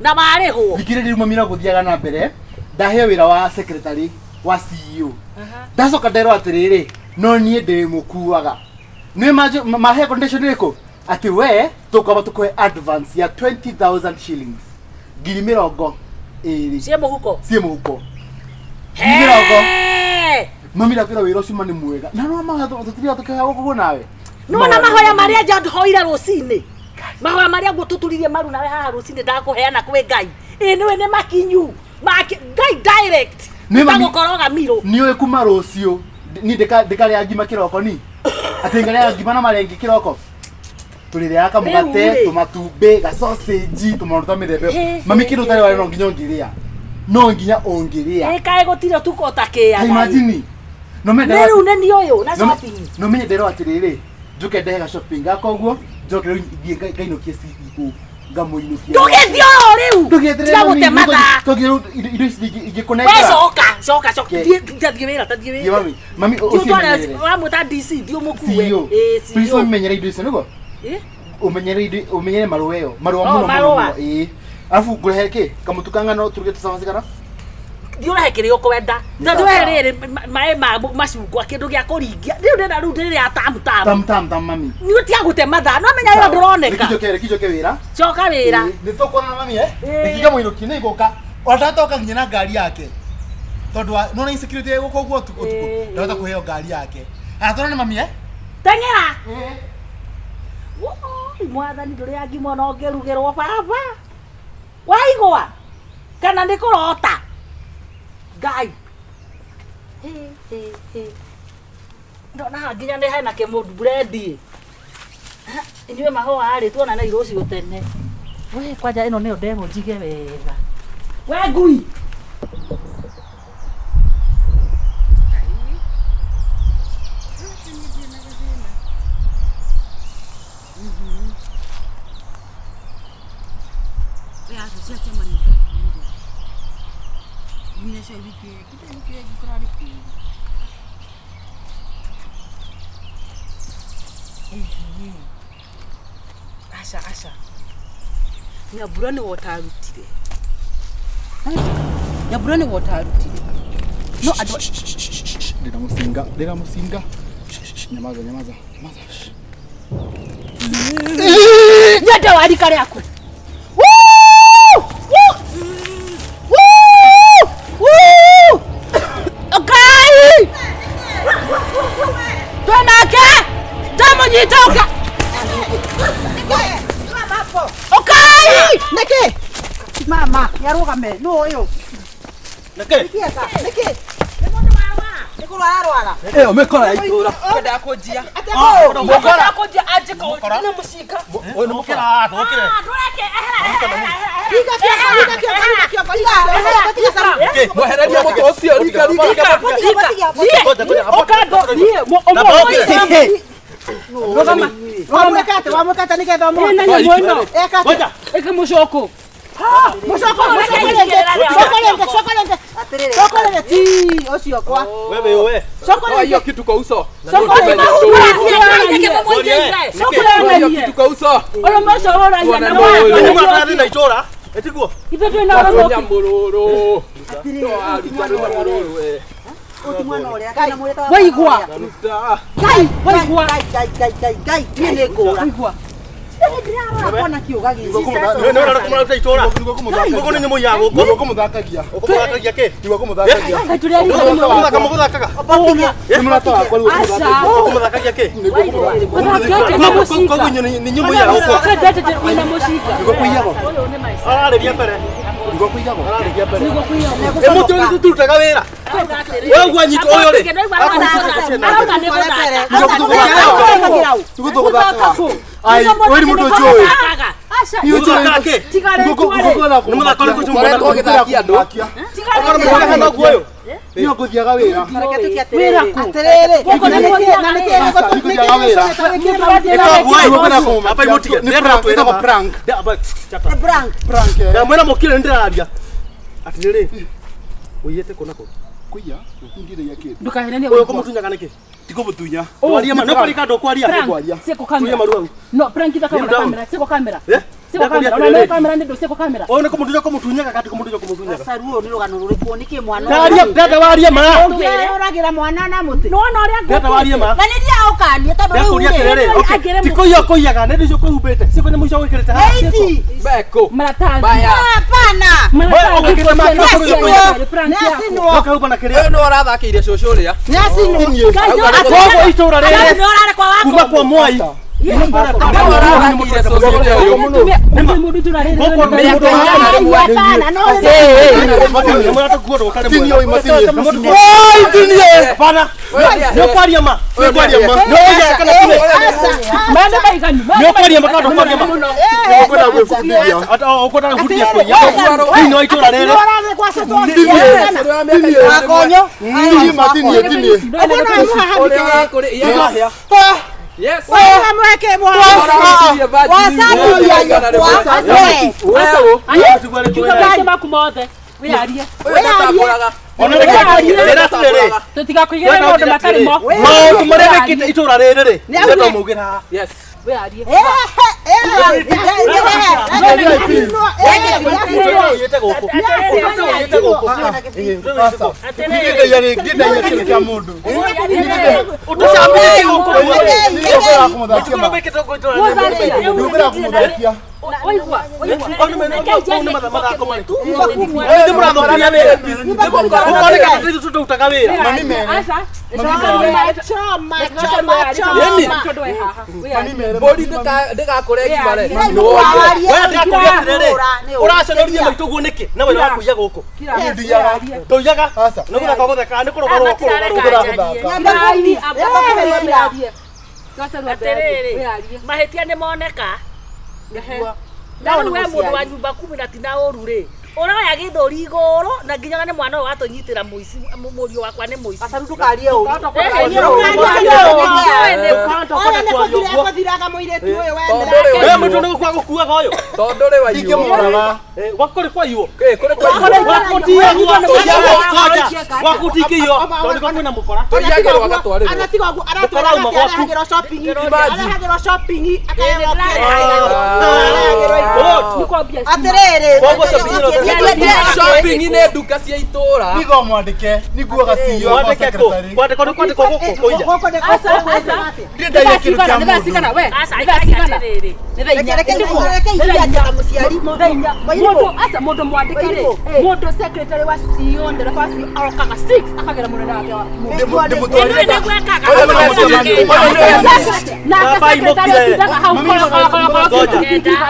na warĩhwo. Thikĩrĩria rĩu mami no gũthiaga na mbere. Ndaheo wĩra wa secretary wa CEO. Ndacoka nderwo atĩrĩrĩ, no niĩ ndĩmũkuaga. Nĩ mahe condition ĩrĩkũ? Atĩ we tũkwamba tũkũhe advance ya 20,000 shillings. 20,000. Ciĩ mũhuko. Ciĩ mũhuko. 20,000. Hey! Mami ndakwĩra wĩra ũcio ma nĩ mwega. Na no mawatho tũtiriga tũkĩhoya gũkũ nawe. Nĩwona mahoya marĩa nja hoire rũcinĩ. Mahoya marĩa nguo tũturirie maru nawe haha rũcinĩ ndakũheana kwĩ Ngai. Ĩ nĩwe nĩ makinyu. Maki Ngai direct. Nĩ mami- Ndagũkoroga mirũ. Nĩ ũĩ kuma rũciũ ni ndĩkarĩa ngima kĩroko ni. Atĩ ngarĩa ngima na marenge kĩroko. Tũrĩrĩaga kamũgate, Rĩu rĩ. tũmatumbĩ, gasausage, tũmaũndũ twa mĩthemba ĩyo. Hĩ, Mami hĩ, kĩndũ hĩ, ũtarĩ warĩa hĩ. no nginya ũngĩrĩa. No nginya ũngĩrĩa. Ĩ kaĩ gũtirĩ ũtukũ ũtakĩaga. Ta imagine. No menye Nĩ rĩu nĩ niĩ ũyũ na shopping. No menye nderwo atĩrĩrĩ, njoke ndehe ga shopping gakwa ũguo, njoke rĩu thiĩ ngainũkie CEO, ngamũinũkie. Ndũgĩthiĩ oro rĩu. Ndũgĩeterere Tiga mami, gũte mathaa. tũngĩ rĩu indo ici We ingĩkũnengera. coka, coka, coka. Ke. Thiĩ tathiĩ wĩra, tathiĩ Thiĩ wĩra. mami, mami Thiĩ ũtware ũcimenyerere. wamwĩta DC, thiĩ ũmũkue. CEO. Ĩ Please CEO. ũmenyere indo icio nĩguo? Ĩ? Ũmenyere indo, ũmenyere marũa ĩyo, marũa Oh, mũno mũno marũa. mũno. Ĩĩ. Arabu ngũrehe kĩ? Kamũtu ka ngano tũruge tũcabaci kana? Thiĩ ũrehe kĩrĩa ũkwenda. Nĩ Na sawa, ũrehe sawa. rĩrĩ maĩ ma macungwa kĩndũ gĩa kũringia. Rĩu ndĩna rĩu ndĩrĩa tamu tamu. Tam tam tam mami. Nĩ ũtiga gũte mathaa. No menya wĩra ndũroneka. Reke njoke, reke njoke wĩra. Coka wĩra. Ĩĩ, nĩ tũkuonana mami eh? Ĩĩ. Reke ngamũinũkie nĩ ngũka. Ona ndatoka nginya na ngari yake. Tondũ wa nona insecurity ĩ gũkũ ũguo ũtukũ ũtukũ. Ĩĩ. Ndahota kũheo ngari yake. Aya tuonane mami eh? Teng'era. Woi, mwathani ndũrĩa ngima ona ũngĩrugĩrwo baba. Waigua? Kana nĩ kũrota? Ngai. Hĩ, hĩ, hĩ. Ndona haha nginya nĩ hena kĩmũndũ brendi. Inyuĩ mahũa rĩ tuonane rũciũ tene. We kwanja ĩno nĩyo ndegwa njige wega. We ngui. Aca aca. Nyambura nĩwe ũtarutire. Nyambura nĩwe ũtarutire. No andũ Ndĩna mũcinga, ndĩna mũcinga. Nyamaza, nyamaza, nyamaza. Nyende wa rika rĩaku. Woo! Woo! Woo! Woo! Ngai! Twĩnake! Ndamũnyita ũka! Ũkai! Nĩkĩ? Mama, nĩarũgame. Nũ ũyũ? Nĩkĩ? Nĩkĩ? Nĩkĩ? Nĩ kũrwara arwara. Ĩyo mĩkora ya itũra. Kwenda kũnjia. Atĩ kũ? Kwenda kũnjia anjĩka na mũcinga. Ũyũ nĩ mũkora, tũkĩre. Ndũreke ehera ehera ehera. Riga kĩongo, riga kĩongo, riga kĩongo, riga kĩongo, tiga saru. Mwehereria mũtĩ ũcio, rika rika rika. Tiga, tiga, Ũka ndo niĩ ũmũthĩ. Rũgama. Wamwĩka atĩ, wamwĩka atĩ nĩgetha ũmũhote. Ĩna nyamũ ĩno. Eka atĩ. Ĩka mũcoko. Mũcoko, mũcoko. Coka rĩngĩ, coka rĩngĩ. Atĩrĩrĩ. Coka rĩngĩ. Ti, ũcio kwa. Wewe we. Coka Toa hiyo rĩngĩ. kitu kwa uso. Coka rĩngĩ. Toa hiyo kitu kwa uso. Ũrũme ũcio ũragia na Nĩ mwaka. mũrathiĩ na itũra. Etiguo. Ithuĩ twĩ na ũrũme Tonya ũkĩ. mũrũrũ. Atĩrĩrĩ, Toa ũyũ ti mwana ruta ũrĩa. mũrũrũ we. Ũyũ ti mwana ũrĩa. Kana mwĩrĩ ta wa Waigua. mwana ũrĩa. Ruta. Ngai, waigua. Ngai, Ngai, Ngai, Ngai, Ngai, niĩ nĩ ngũra. Waigua. Ndĩrarora kona kĩũga gĩkĩ. Nĩ ũrarora kũmũraruta itũra. Gũkũ nĩ nyamũ ya gũkũ. Nĩguo kũmũthakagia. Ũkũmũthakagia kĩ? Nĩguo kũmũthakagia. Ngai tũrĩ arigani mũno. Mũthaka mũgũthakaga. Nĩ mũrata wakwa rĩu Aca. ũkũmũthakagia. Ũkũmũthakagia kĩ? Nĩguo kũmũthakagia. Ũthakĩte na Koguo mũcinga. nĩ nyamũ ya gũkũ. Ũthakĩte wĩna mũcinga. Nĩguo kũiyagwo. Ararĩria mbere. Nĩguo kũiyagwo. Ararĩria mbere. Nĩguo kũiyagwo. Ĩ mũtĩ ũyũ tũrutaga wĩra. Wewe ũguo anyitwo ũyũ rĩ. Arauga nĩ gũthaka. Nĩguo tũgũthakaga. Ai, ũyũ nĩ mũndũ njũĩ. Aca. Nĩ ũnjũĩ. Ũthakaga kĩ? Tiga Nĩguo rĩtwa rĩ. kũ- Nĩ mũthako ũrĩkũ ũcio Ũkoretwo ũgĩthakia andũ. Tiga Ũkorwo mũthaka rĩtwa. noguo ũyũ. Niĩ ngũthiaga wĩra. Reke tuke atĩrĩrĩ. Wĩra kũ? Atĩrĩrĩ, Gũkũ na nĩ nĩkĩ gũthiaga na nĩkĩ wĩra. Aca, nĩngũthiaga wĩra. Ĩka ũguo Nĩguo ĩ. kũmũmakia. Amba imũtige. Nĩ Ndĩrenda prank, kwĩra ĩtagwo ma. prank. Amba, shut up. Nĩ prank. Prank, eh. Ndamwĩra mũkire nĩndĩraria. Atĩrĩrĩ. Ũiyĩte kũ na kũ? Kũiya? Ndiraiya kĩndũ. Ndũkahenanie Ũyũ waigua. ũkũmũtunyaga nĩkĩ? Tikũmũtunya. Twarie ma. Nĩ ũkwaria kana ndũkwaria? Kwaria. Siko kamera. Tulia maru hau. No, prank ithakagwo na Kneel down. kamera, siko kamera. Eh? Siko kamera. Ndakũria Ona no atĩrĩrĩ. kamera nĩ ndũ siko kamera. Ũyũ nĩ kũmũtunya kũmũtunyaga kana ti kũmũtunya kũmũtunyaga? Gacaru ũyũ nĩ rũgano rũrĩkũ? Nĩkĩ mwana ũyũ? Ndaria, ndenda warie ma. Ũngĩroragĩra mwana na mũtĩ. Nĩwona ũrĩa Ndenda warie ma. Na nĩ thiaga ũkanie tondũ rĩu Ndakũria rĩ, atĩrĩrĩ. Okay. angĩrĩ Ti kũiya ũkũiyaga, nĩ icio ũkwĩhumbĩte. Ciĩko nyamũ icio wĩkĩrĩte haha. Ici. Beko. Maratathi. Baya. Hapana. Maratathi. Ũgĩkĩrĩte make Prank prank Nĩ yaku. acinwo. Ũkahumba na kĩrĩa. Ũyũ nĩ ũrathakĩire cũcũ ũrĩa. Nĩ acinwo. Koguo itũra rĩrĩ nĩ ũrarĩ kwa kuma wako. kwa Mwai. Nĩ ũrathakĩire cũcũ ũrĩa ũyũ. Mũtumia mũndũ itũra rĩrĩ. Gũkũ nĩ Mĩaka ĩnana rĩmwe. Hapana, no Tinie ũyũ, matinie. Oi, tinie. Hapana. Nĩ ũkwaria ma. Ũyũ nĩ Kwaria ma. Nĩ ũkwaria kana tiwe? Maana maiganu. Nĩ ũkwaria ma kana ndũkwaria ma? Nĩguo kwenda gwĩbundithia. Ata ũkwenda gũbundithia kũiya. Thĩinĩ wa itũra rĩrĩ. Ũrarĩ kwa cũcũ Tinie. Wakonyo. Tinie ma, tinie, tinie. Ũrĩa ũrakũrĩ. Yes. Yes. Mweke Ũrathakĩire virgin. Wewe. Kiuga maingĩ maku mothe. Wĩyarie. Ũyũ ndatambũraga. Ona reke ndĩra atĩrĩrĩ. Tũtigakũigĩre maũndũ matarĩ mo. Maũndũ marĩa mekĩte itũra rĩrĩ rĩ. Ndĩrenda ũmaugĩre haha. Yes. Wĩyarie. Ũiyĩte gũkũ. Ũiyĩte gũkũ. Aca. Ndiraiya rĩngĩ, ndiraiya kĩndũ kĩa mũndũ. Ũtũcambĩtie gũkũ. Nĩguo kwenda kũmũthakia ma. Ũtũkorwo mekĩte gũkũ itũra rĩrĩ. Nĩguo kwenda kũmũthakia. Waigua. Nĩ mũrathũkĩria wĩra. Ũkoneka ta ithuĩ tũrutaga wĩra. Mami mere. Aca. Choma, choma, choma. Mami mere. Mbũri ndĩgakũre ngimare. We ndĩrakũria atĩrĩrĩ. Ũraconoria maitũ guo nĩkĩ? Na wĩra wa kũiya gũkũ. Niĩ ndiyaga. Ndũiyaga. Aca. Nĩ gũthaka ũgũthekaga, nĩ kũrũgarũga ũkũrũgarũga. Atĩrĩrĩ, mahĩtia nĩ moneka. Na rĩu we mũndũ wa nyumba kumi na tina ũru rĩ, ũroya gĩthũri igũrũ na nginyaga nĩ mwana ũyũ watũnyitĩra mũici, mũriũ wakwa nĩ mũici. Gacaru ndũkarie ũru. Oya nĩ kũthira ekũthiraga mũirĩtu ũyũ we Tondũ rĩ We mũndũ nĩ gũkua gũkuaga ũyũ. Tondũ rĩ waiywo. Ingĩmũraga. Gwaku kũrĩ kwaiywo. Kĩ, kũrĩ kwaiywo. Gwaku tiyagwo. Ngoja. Gwaku tikĩiywo. Tondũ nĩ kwĩna mũkora. Tũiyagĩrwo agatwarĩrwo. Anatiga ũguo aratwara Mũkora uma gwaku. arehagĩrwo shopping Imagine. arehagĩrwo shopping akaheo arehagĩrwo indo. Good. Atĩrĩrĩ. Koguo shopping ĩno Shopping nĩ nduka cia itũra. Nĩguo mwandĩke. Nĩnguaga CEO wakwa Mwandĩke kũ? secretary. Kwandĩkwo nĩ kwandĩkwo gũkũ kũiya. Gũkũ nĩ Ndirĩ ndaiya kĩndũ kĩa mũndũ. Aca, ikara atĩrĩrĩ. Reke reke iria ta mũciari. Aca mũndũ mwandĩke rĩ mũndũ secretary wa CEO ndereba wa CEO arokaga 6 akagera mũnene wake wa Ndĩmũtwarĩre Ĩno nĩguo ekaga. Ũyũ nĩ mũcemanio. nake Baba, secretary imũkire. atindaga hau korokoro Ngoja.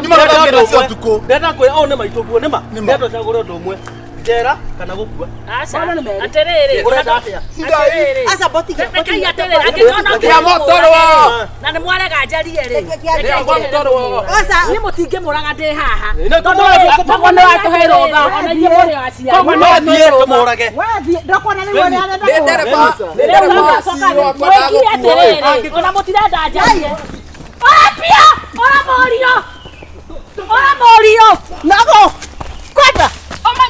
Nĩ mathakagĩra cia ũtukũ. Ndĩrenda kwĩra ũũ nĩ maitũ guo nĩ ma. Nĩ ma. Ndĩrenda ũcagũre ũndũ ũmwe. Njera kana gũkua. Aca, atĩrĩrĩ. Ũrenda atĩa? Atĩrĩrĩ. Aca botiga. Rekei atĩrĩrĩ, angĩkorwo no Nĩa mũtũrwo. na nĩ mwarega njarie rĩ. Nĩa mũtũrwo. Aca. Niĩ mũtingĩmũraga ndĩ haha. Nĩ tũmũrage. koguo nĩ watũhe rũtha ona inyuĩ mũrĩ aciari Koguo no thiĩ tũmũrage. Wathiĩ ndũkuona nĩ ũrĩa arenda Nĩ ndereba. Nĩ ndereba wa CEO wakwa Mwĩkire ndagũkua. atĩrĩrĩ, ona mũtirenda njarie. Ora pia! Ora mũriũ! Ora mũriũ! Nago. Kwenda. Oma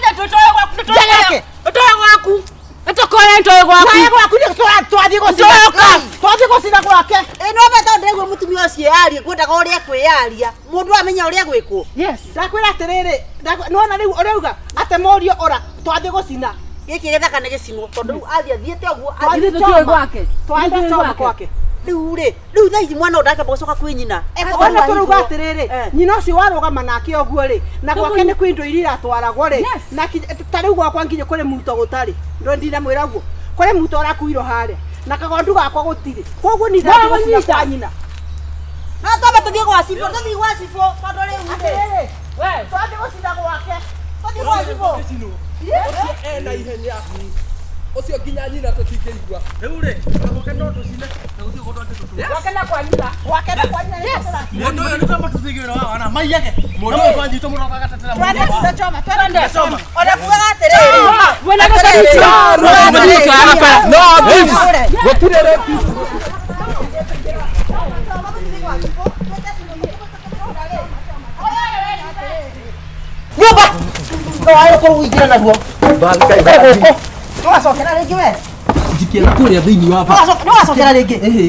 nĩtũĩ gwaku. Twaĩ gwaku nĩ twathiĩ gũcina. Njoka. Twathiĩ gũcina gwake. Ĩ no be tondũ ndĩraigua mũtumia ũcio aria ngwendaga ũrĩa kwĩyaria mũndũ amenya ũrĩa gwĩkwo. Yes. Ndakwĩra atĩrĩrĩ, nĩwona rĩu ũrauga atĩ mũriũ ora twathiĩ gũcina. Gĩkĩ gĩthaka nĩ gĩcinwo tondũ rĩu athiĩ athiĩte ũguo Twathiĩ Ithuĩ choma. tũtiũĩ gwake. Twathiĩ Ithuĩ choma gwake. gwake. Rĩu rĩ, rĩu thaa ici mwana ũyũ ndakĩamba gũcoka kwĩ nyina. Ona tũrauga atĩrĩrĩ, Eh. nyina ũcio warũgama nake ũguo rĩ, na gwake nĩ kwĩ indo iria iratwaragwo rĩ, Yes. na ta rĩu gwakwa nginya kũrĩ muto gũtarĩ, ndũ ndinamwĩra ũguo, kũrĩ muto ũrakuirwo harĩa, na kagondu gakwa gũtirĩ, koguo niĩ ndathiĩ gũcina Wanyita. kwa nyina. No twambe tũthiĩ gwa cibũ, tũthiĩ gwa cibũ tondũ rĩu rĩ. Atĩrĩrĩ, We. twathiĩ gũcina gwake. Tũthiĩ gwa cibũ. Ũcio ena ihenya. Ũcio nginya nyina tũtingĩigua. Rĩu rĩ, gwake no tũcine na gũtirĩ ũndũ angĩtũtua. Gwake na kwa nyina. Gwake na kwa nyina nĩ tũrathiĩ. Mũndũ ũyũ nĩ twamba tũthiĩ wĩra wa wana maiyage. Mũndũ ũyũ twanyitwo mũno agatetera mũndũ Twathiĩ gũcina choma, twathiĩ wao. Choma. Ona kugaga atĩrĩrĩ. Wena gũcaricio. No thieves. Gũtirĩ rapist. Nyũmba. No wae kũu ingĩra naguo. Gũkũ. Nĩwacokera rĩngĩ we? Njikia na kũrĩa thĩinĩ wa Nĩwacokera rĩngĩ? Ĩhĩ.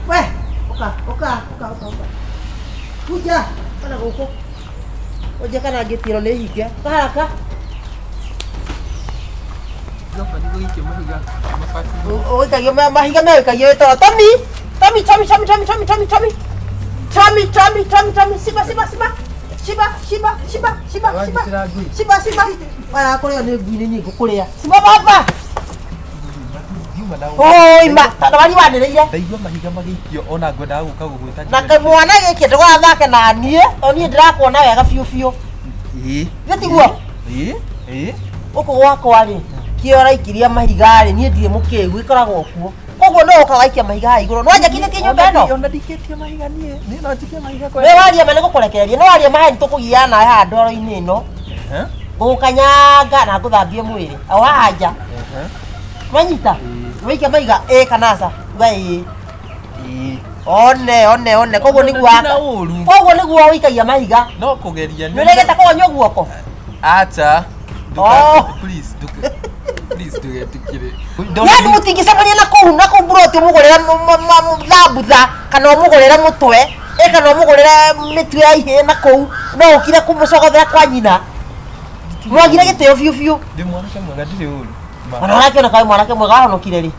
We, ũka, ũka, ũka, ũka, ũka. Kuja, kana gũkũ. Ũnje kana ngĩti ĩno nĩ hinge. Ũka haraka. Ũikagia mahiga mewĩkagia wĩ toro. Tommy, Tommy, Tommy, Tommy, Tommy, Tommy, Tommy, Tommy. Tommy, Tommy, Tommy, Tommy. Shiba, shiba, shiba. Shiba, shiba, shiba, shiba, shiba. Shiba, shiba. Waya kũrĩo nĩ ngui nĩ niĩ ngũkũrĩa. Shiba baba. Oi ma, tondũ wari wanĩrĩire. Ndaigua mahiga magĩikio ona ngwendaga gũka gũgwĩta Na kamwana gĩkĩ ndũgathake na niĩ tondũ niĩ ndĩrakuona wega biũ biũ. Ĩĩ. Githĩ tiguo? Ĩĩ. Ĩĩ. Gũkũ gwakwa rĩ, kĩo ũraikiria mahiga rĩ, niĩ ndirĩ mũkĩgu, ĩkoragwo kuo. Koguo no ũka waikia mahiga haha igũrũ. Nĩwanjakithĩtie nyũmba ĩno? Ona ndikĩtie mahiga niĩ. Niĩ no njikie mahiga kwa. We waria ma nĩgũkũrekereria, no waria maheni tũkũgiana nawe haha ndoro-inĩ ĩno. Ngũgũkanyanga na ngũthambie mwĩrĩ. O haha nja. Wanyita? Waikia mahiga ĩ kana aca? Uga ĩĩ. Ĩĩ. One, one, one. Koguo nĩguo Ndina waka. ũru. Koguo nĩguo wĩikagia mahiga. No kũgeria Nĩ ũregete kũgonywo guoko? Acha. Oh. Please, nduka. Please ndũgetĩkĩre. Yani mũtingĩcemania na kũu na kũu mburoti ũmũgũrĩre thambutha kana ũmũgũrĩre mũtwe ĩ kana ũmũgũrĩre mĩtu ya ihĩĩ na kũu no ũkire kũmũcogothera kwa nyina mwagire gĩtĩo biũ biũ Ndĩ mwanake mwega ndirĩ ũru. Ma. ona ũrakĩona kaĩ mwanake mwega wahonokire rĩ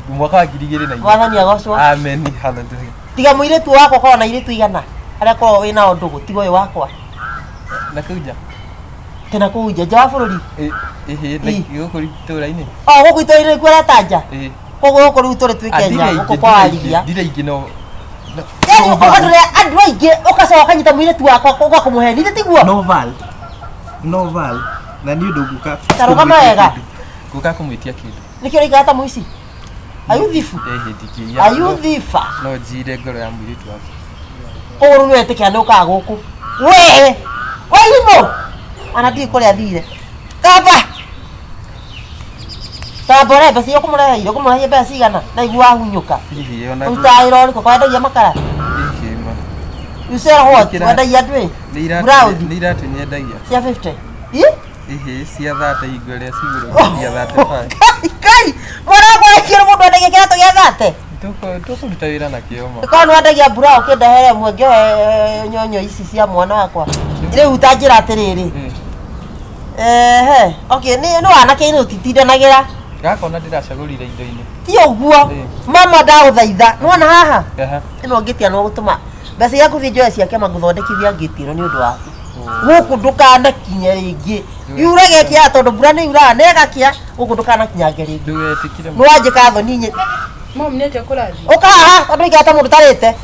Mwaka wa 2004. Mwathani agocwo. Amen. Hallelujah. Tiga mũirĩtu wakwa korwo na airĩtu igana arĩa korwo wĩ nao ndũgũ tiga ũyũ wakwa Na kũu nja. Tena kũu nja nja wa bũrũri. Ĩhĩ, na gũkũ itũũra-inĩ. O gũkũ itũũra-inĩ nĩkuo ũreta nja? Ĩĩ. Koguo gũkũ rĩu tũrĩ twĩ Ah, Kenya, ndirĩ gũkũ aingĩ, kwa ndirĩ Warithia. aingĩ, ndirĩ aingĩ no Yaani ũkatũrĩa andũ aingĩ ũgacoka ũkanyita mũirĩtu wakwa ũgakũmũhenia ithe tiguo? Noval. Noval. Na nĩ ũndũ ngũka. Ta rũgama wega. Ngũka kũmwĩtia kĩndũ. Nĩkĩo ũraikara ta mũici? Ayuthibu. Ĩhĩ, ndingĩiya. Ayuthiba. No njire ngoro ya mũirĩtu wakwa. Koguo rĩu nĩwetĩkĩra nĩ ũkaga gũkũ. We! Wairimũ! Ona ndiũĩ kũrĩa athire. Kamba! Kamba ũrehe mbeca iria ũkũmũreheire, ũkũmũreheire mbeca cigana? Na igua wahunyũka. Hihi ona Ũrutaga wĩra ũrĩkũ? Kwendagia makara? Hihi ma. You sell what? Wendagia ndwĩ? Nĩ iratũ Blouse? nĩ iratũ nyendagia. Cia 50? Ĩ? Ĩhĩ, cia thate hingo ĩrĩa cigũragwo cia 35. Kai! Mwana wakwa wekire mũndũ endagia kĩratũ gĩa thate? Tũkũruta wĩra nakĩo ma. Korwo nĩwendagia mbura ũkĩndehere ĩmwe ngĩoe nyonyo ici cia mwana wakwa. Rĩu ta njĩra atĩrĩrĩ. Ehe, okay, nĩ nĩ wanake-inĩ ũtitindanagĩra. Gaka ona ndĩracagũrire indo-inĩ. Ti ũguo. Mama ndagũthaitha. Nĩwona haha? Aha. Ĩno ngĩti no gũtũma mbeca iria ngũthiĩ njoe ciake mangũthondekithia ngĩti ĩno nĩ ũndũ waku. Gũkũ ndũkanakinye rĩngĩ. Yurage kĩa tondũ mbura nĩ yuraga na ĩgakĩa gũkũ ndũkanakinyange rĩngĩ. Ndũgetĩkĩre. Nĩwanjĩka thoni nyĩ. Mom, nĩ atĩa kũrathiĩ? Ũka haha tondũ ũikara ta mũndũ ũtarĩte.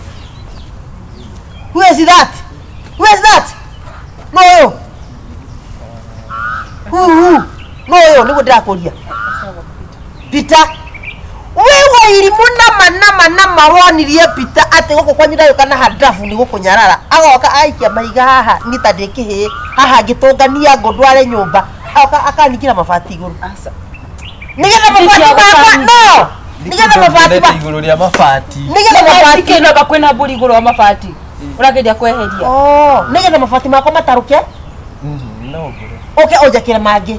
Who is that? Who is that? No ũyũ. Who who? No ũyũ nĩguo ndĩrakũria. Peter. Wĩ wairimũ nama nama nama wonirie Peter atĩ gũkũ kwanyu ndagĩũka na handabu nĩ gũkũnyarara. Agoka aikia mahiga haha niĩ ta ndĩ kĩhĩĩ haha ngĩtũngania ngũ ndware nyũmba. Agoka akaningĩra mabati igũrũ. Nĩgetha mabati makwa no nĩgetha mabati ma igũrũ rĩa mabati nĩgetha mabati kĩnoga kwĩna mbũri igũrũ wa mabati ũrageria kweheria. Oh, nĩgetha mabati makwa matarũke no ngũre ũke ũnjakĩre mangĩ.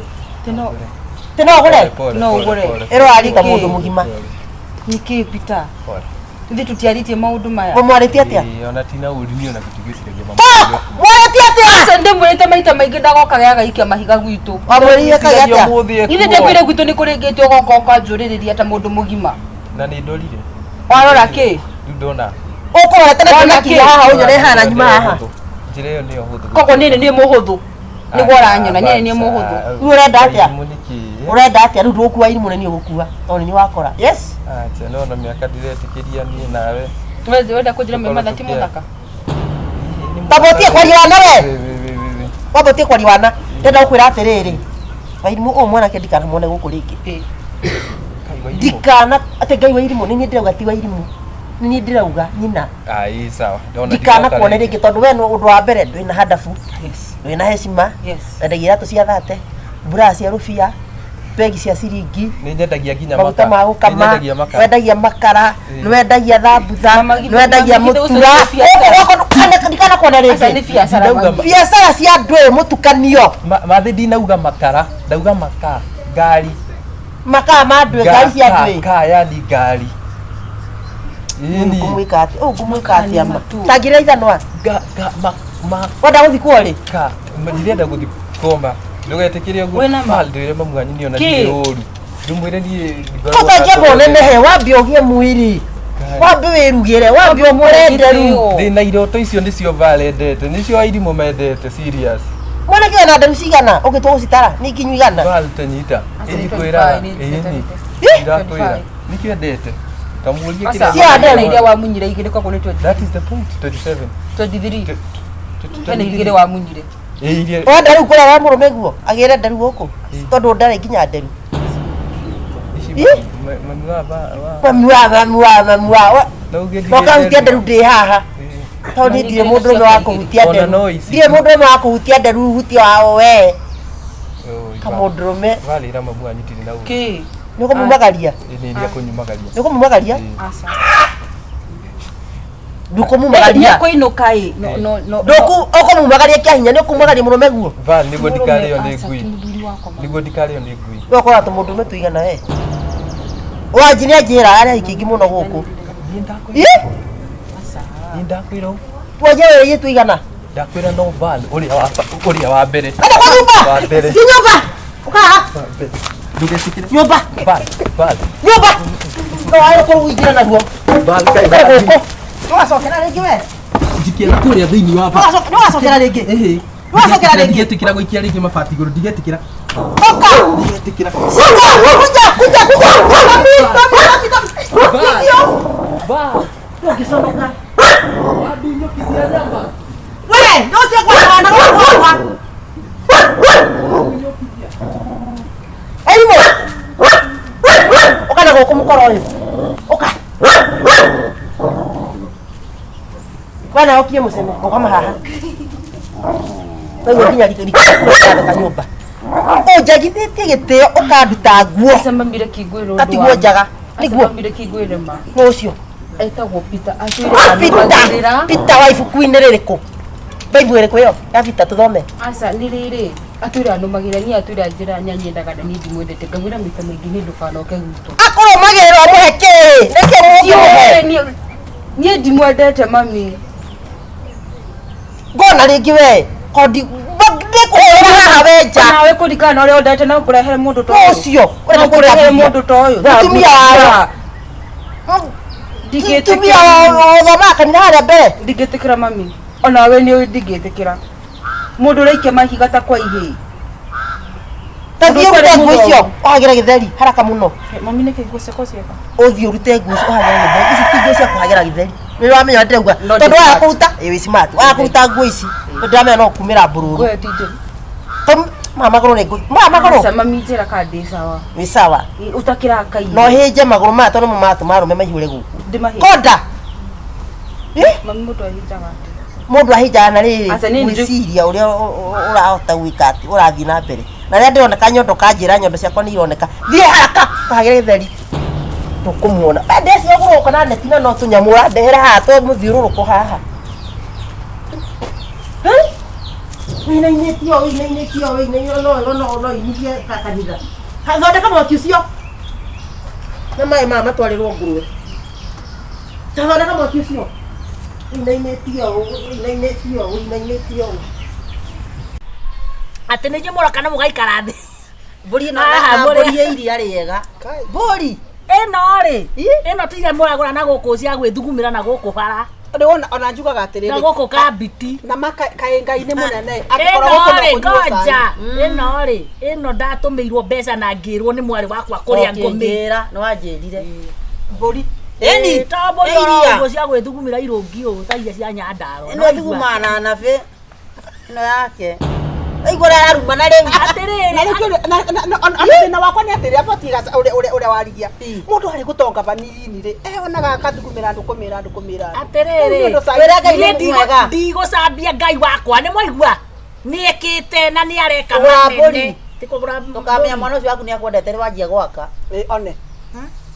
Tĩ no ũgũre? Pole, No pole, ũgũre. pole, Ĩro arita Nĩkĩ? mũndũ mũgima. Nĩkĩ Peter? pole. Ithuĩ tũtiarĩtie maũndũ maya. Mũmwarĩtie atĩa? Ĩĩ, ona tina ũru niĩ ona tũtigwĩciragia mama. Talk! Mwarĩtie atĩa? Aca ndĩmwĩrĩte maita maingĩ ndagoka gĩagaikia mahiga gwitũ. Wamwĩrire kagĩa atĩa? Ũmũthĩ Ithuĩ ekuo. ndĩkwĩre gwitũ nĩ kũrĩngĩte ũgoka ũkanjũrĩrĩria ta mũndũ mũgima. Na nĩ ndorire. Warora kĩ? Rĩu ndona. Ũkũrorete na Wona ndũnakinya kĩ? haha ũnyone haha na nyuma haha. Njĩra ĩyo nĩyo hũthũ. Koguo niĩ nĩ niĩ mũhũthũ. Nĩguo ũranyona niĩ nĩ niĩ mũhũthũ. Rĩu ũrenda atĩa? Irimũ nĩkĩ? Ũrenda atĩa? Rĩu ndũgũkua irimũ nĩ niĩ ũgũkua tondũ nĩ niĩ wakora. Yes. Acha no na mĩaka ndiretĩkĩria niĩ nawe. Wenda kũnjĩra mauma thati mũthaka? Tondũ ũtige kwaria wana we. Wĩ, wĩ, wĩ, wĩ, wĩ. Wamba ũtige kwaria wana. Ndĩrenda gũkwĩra atĩrĩrĩ. Wairimũ ũyũ mwanake ndikanamuone gũkũ rĩngĩ. Ĩĩ. Kai wa irimũ. Ndikana atĩ Ngai wa irimũ nĩ niĩ ndĩrauga ti wa irimũ. Nĩ niĩ ndĩrauga nyina. Ah, ĩĩ, sawa. Ndona Ndikana ndigoka kuone rĩngĩ tondũ we nĩ ũndũ wa mbere ndwĩna handabu. Yes. Ndwĩna heshima. Yes. Wendagia iratũ cia thate, mbura cia rũbia, begi cia ciringi, Nĩ nyendagia nginya maguta ma makara. Nĩ gũkama, nyendagia makara. wendagia makara, Ĩĩ. nĩ wendagia thambutha, Mama, nĩ wendagia mama, githĩ ũcio mũtura. nĩ biacara? Ndikana kuona Aca nĩ rĩngĩ. biacara Ndauga mami. Biacara cia andũ ĩ mũtukanio, Mathĩ ndinauga makara, ndauga makaa, ngari. makaa ma andũ ĩ, ngari cia andũ ĩ. Ka, yani ngari. Ĩni. Ngũmwĩka atĩa? Ũũ ngũmwĩka atĩa ma? matu. Tangĩrĩa ithanwa. Ga, ga, ma, ma, Wenda gũthikwo rĩ? ka. Ndirenda gũthiĩ koma. Ndũgetĩkĩre ũguo. Wĩna ma? Pal, ndwĩre mamu wanyu niĩ ona Kĩ? ndirĩ ũru. Ndũmwĩre niĩ ngoragwo na Ũtangĩamba ngoro ũnenehe, wambe ũgĩe mwĩrĩ. Ngai. Wambe wĩrugĩre, wambe ũkũre nderu. Ndĩ na iroto icio nĩcio Val endete, nĩcio airimũ mendete serious. Mwanake wĩna nderu cigana? Ũngĩtua gũcitara, nĩ nginyu igana. Val tanyita. Aca, Ĩni nĩ kwĩraga. 25, nĩ Ĩni. Ĩ? Ndakwĩra. Nĩkĩo endete. Kamũrie Aca, Cia nderu. hena iria wamunyire igĩrĩ koguo nĩ 23. That is the point. 27. 23. Hena igĩrĩ wamunyire. Ĩ iria Wenda rĩu kũrĩa wa mũrũme guo agĩre nderu gũkũ tondũ ndarĩ nginya nderu. ici Ĩ? mami wa ba wa. Mami wa mami wa mami wa wa- No ũngĩ no kahutia nderu ndĩ haha tondũ niĩ ndirĩ mũndũrũme wa kũhutia Ona nderu no ici. ndirĩ mũndũrũme wa kũhutia nderu hutia wao we kamũndũrũme Valĩra mamu wanyu ndirĩ na ũru. Kĩ? nĩ ũkũmumagaria Ĩ, nĩ iria kũnyumagaria. nĩ ũkũmumagaria Ĩ. Aca. ndũkũmumagaria Nĩekũinũka ĩ. No no no. ndũkũ ũkũmumagaria kĩa hinya nĩ ũkumagaria mũrũme guo Val nĩguo ndikarĩo nĩ Aca, ngui. ti mũthuri wakwa mami. Nĩguo ndikarĩo nĩ ngui. we ũkora tũmũndũrũme tũigana we wanji nĩ anjĩra arĩa aingĩ aingĩ mũno gũkũ Niĩ ndakwĩra. Ĩ? Niĩ ndakwĩra ũũ. wanjia wĩrĩie tũigana Ndakwĩra no Val ũrĩa wa ũrĩa wa mbere. enda kwa nyũmba Wa mbere. si nyũmba ũkaha Wa mbere. Ndũgetĩkĩre. nyũmba Val, Val. nyũmba no wae kũrũ ingĩra naguo Val Ũkĩre gũkũ nĩwacokera rĩngĩ we Njikĩra kũrĩa thĩinĩ wa Nĩwacokera rĩngĩ Ĩhĩ. Nĩwacokera rĩngĩ Ndigetĩkĩra gũikia rĩngĩ mabati igũrũ ndigetĩkĩra. Oka Ndigetĩkĩra. Soka kuja kuja kuja mami mami mami Val. Ũngĩconoka Wandinyũkithia nyama. we no ũtige kwaria wana gũkũ gwakwa Erimũ ũka na gũkũ mũkoro ũyũ ũka we nawe ũkie mũcene ũkoma haha waigua nginya rikiratheka nyũmba ũnjagithĩtie gĩtĩo ũkanduta nguo Aca mami reke ngwĩre ũndũ Gatigwo wa ma. njaga. Aca Nĩguo. mami reke ngwĩre ma. nũ ũcio Etagwo Peter. Atwĩre Peter anũmagĩrĩra. Peter wa ibuku-inĩ rĩrĩkũ Bible ĩrĩkũ ĩyo ya Peter tũthome Aca nĩ rĩrĩ atwĩre anũmagĩrĩra niĩ atwĩre anjĩra nĩanyendaga na niĩ ndimwendete ngamwĩra maita maingĩ niĩ ndũkanoke gwitũ. akũrũmagĩrĩra ũmũhe kĩĩ nĩkĩ mũngĩmũhe Niĩ ndimwendete mami. ngona rĩngĩ we kondi ndĩkũhũrĩra haha we nja Nawe kũringana na ũrĩa ũndete no ngũrehere mũndũ ta Nũ ũyũ. ũcio No ngũrehere mũndũ ta ũyũ. Mũtumia wa Mũtumia wa ũthomaga kanitha harĩa mbere Ndingĩtĩkĩra mami. Onawe nĩ ũĩ ndingĩtĩkĩra. Mũndũ ũraikia mahiga ta kwa ihĩĩ. Ta thiĩ ũrute nguo icio ũhagĩre gĩtheri haraka mũno Mami nĩkĩ nguo ciakwa cieka? Ũthiĩ ũrute nguo icio ũhagĩre gĩtheri ici ti nguo cia kũhagĩra gĩtheri nĩ ũramenya ndĩrauga No, tondũ ndĩ waga smart. kũruta ĩ wĩ smart waga kũruta nguo ici tondũ ndĩramenya no kumĩra mbũrũrũ Nguo ĩyo ti njũru. Ma magũrũ rĩ ma magũrũ. Aca mami njĩra kana ndĩ sawa. Wĩ sawa. Ũtakĩrakaire. No hĩnje magũrũ maya tondũ nĩmo maratũma arũme maihũre gũkũ. Ndĩmahĩnje. Konda. Eh? Mami mũndũ ahĩnjaga atĩa? Mũndũ ahĩnjaga na rĩrĩ Aca, niĩ nĩ- gwĩciria ũrĩa ũrahota gwĩka atĩ ũrathiĩ na mbere. Na rĩrĩa ndĩrona kanyondo kanjĩra nyondo ciakwa nĩ ironeka. Thiĩ haraka kahagĩre gĩtheri. Tũkũmuona. Ndeci ũgũrũka na neti na no tũnyamũ ũrandehera haha twa mũthiũrũrũko haha. Wĩinainĩtio wĩinainĩtio wĩinainĩtio no no no no inithie kanitha. Thondeka mwaki ũcio. Na maĩ maya matwarĩrwo ngũrwe. Ta thondeka mwaki ũcio. Wĩinainĩtio wĩinainĩtio wĩinainĩtio. Atĩ nĩ inyuĩ mũroka na mũgaikara thĩ. Mbũri ĩno Haha, na mbũri. mbũri ya iria rĩega. Mbũri. Ĩno rĩ, ĩno ti iria mũragũra na gũkũ cia gwĩthugumĩra na gũkũ bara. Rĩu ona njugaga atĩrĩrĩ. Na gũkũ kambiti. Na kaĩ Ngai nĩ mũnene. Angĩkorwo Ĩno gũkũ no rĩ, kũnyuo cai. ngoja. Ĩno rĩ, ĩno ndatũmĩirwo mbeca na ngĩrwo nĩ mwarĩ wakwa kũrĩa ngũmĩ. Ũkĩnjĩra, nĩ wanjĩrire. Mbũri. Ĩni, To mbũri ĩ oro iria. ũguo cia gwĩthugumĩra irũngi ũũ ta iria cia Nyandarua. Ĩno thugumaga na nabĩ. Ĩno yake. Aigua ũrĩa ararumana rĩu. Atĩrĩrĩ. Na rĩu kĩũria- na ona thĩna wakwa nĩ atĩrĩ abatiĩ ũrĩa warigia. Mũndũ arĩ gũtonga vanini rĩ, onaga akathugumĩra andũ kũmĩra andũ kũmĩra andũ. Atĩrĩrĩ. Rĩu nĩ ũndũ cai- Wĩra Ngai Niĩ nĩ mwega. ndigũcambia Ngai wakwa nĩ mwaigua nĩ ekĩte na nĩ areka Kũgũra manene. mbũri. Ti kũgũra Ndũkamenya mwana ũcio waku nĩ akwendete rĩ wanjia gwaka. Ĩ, one.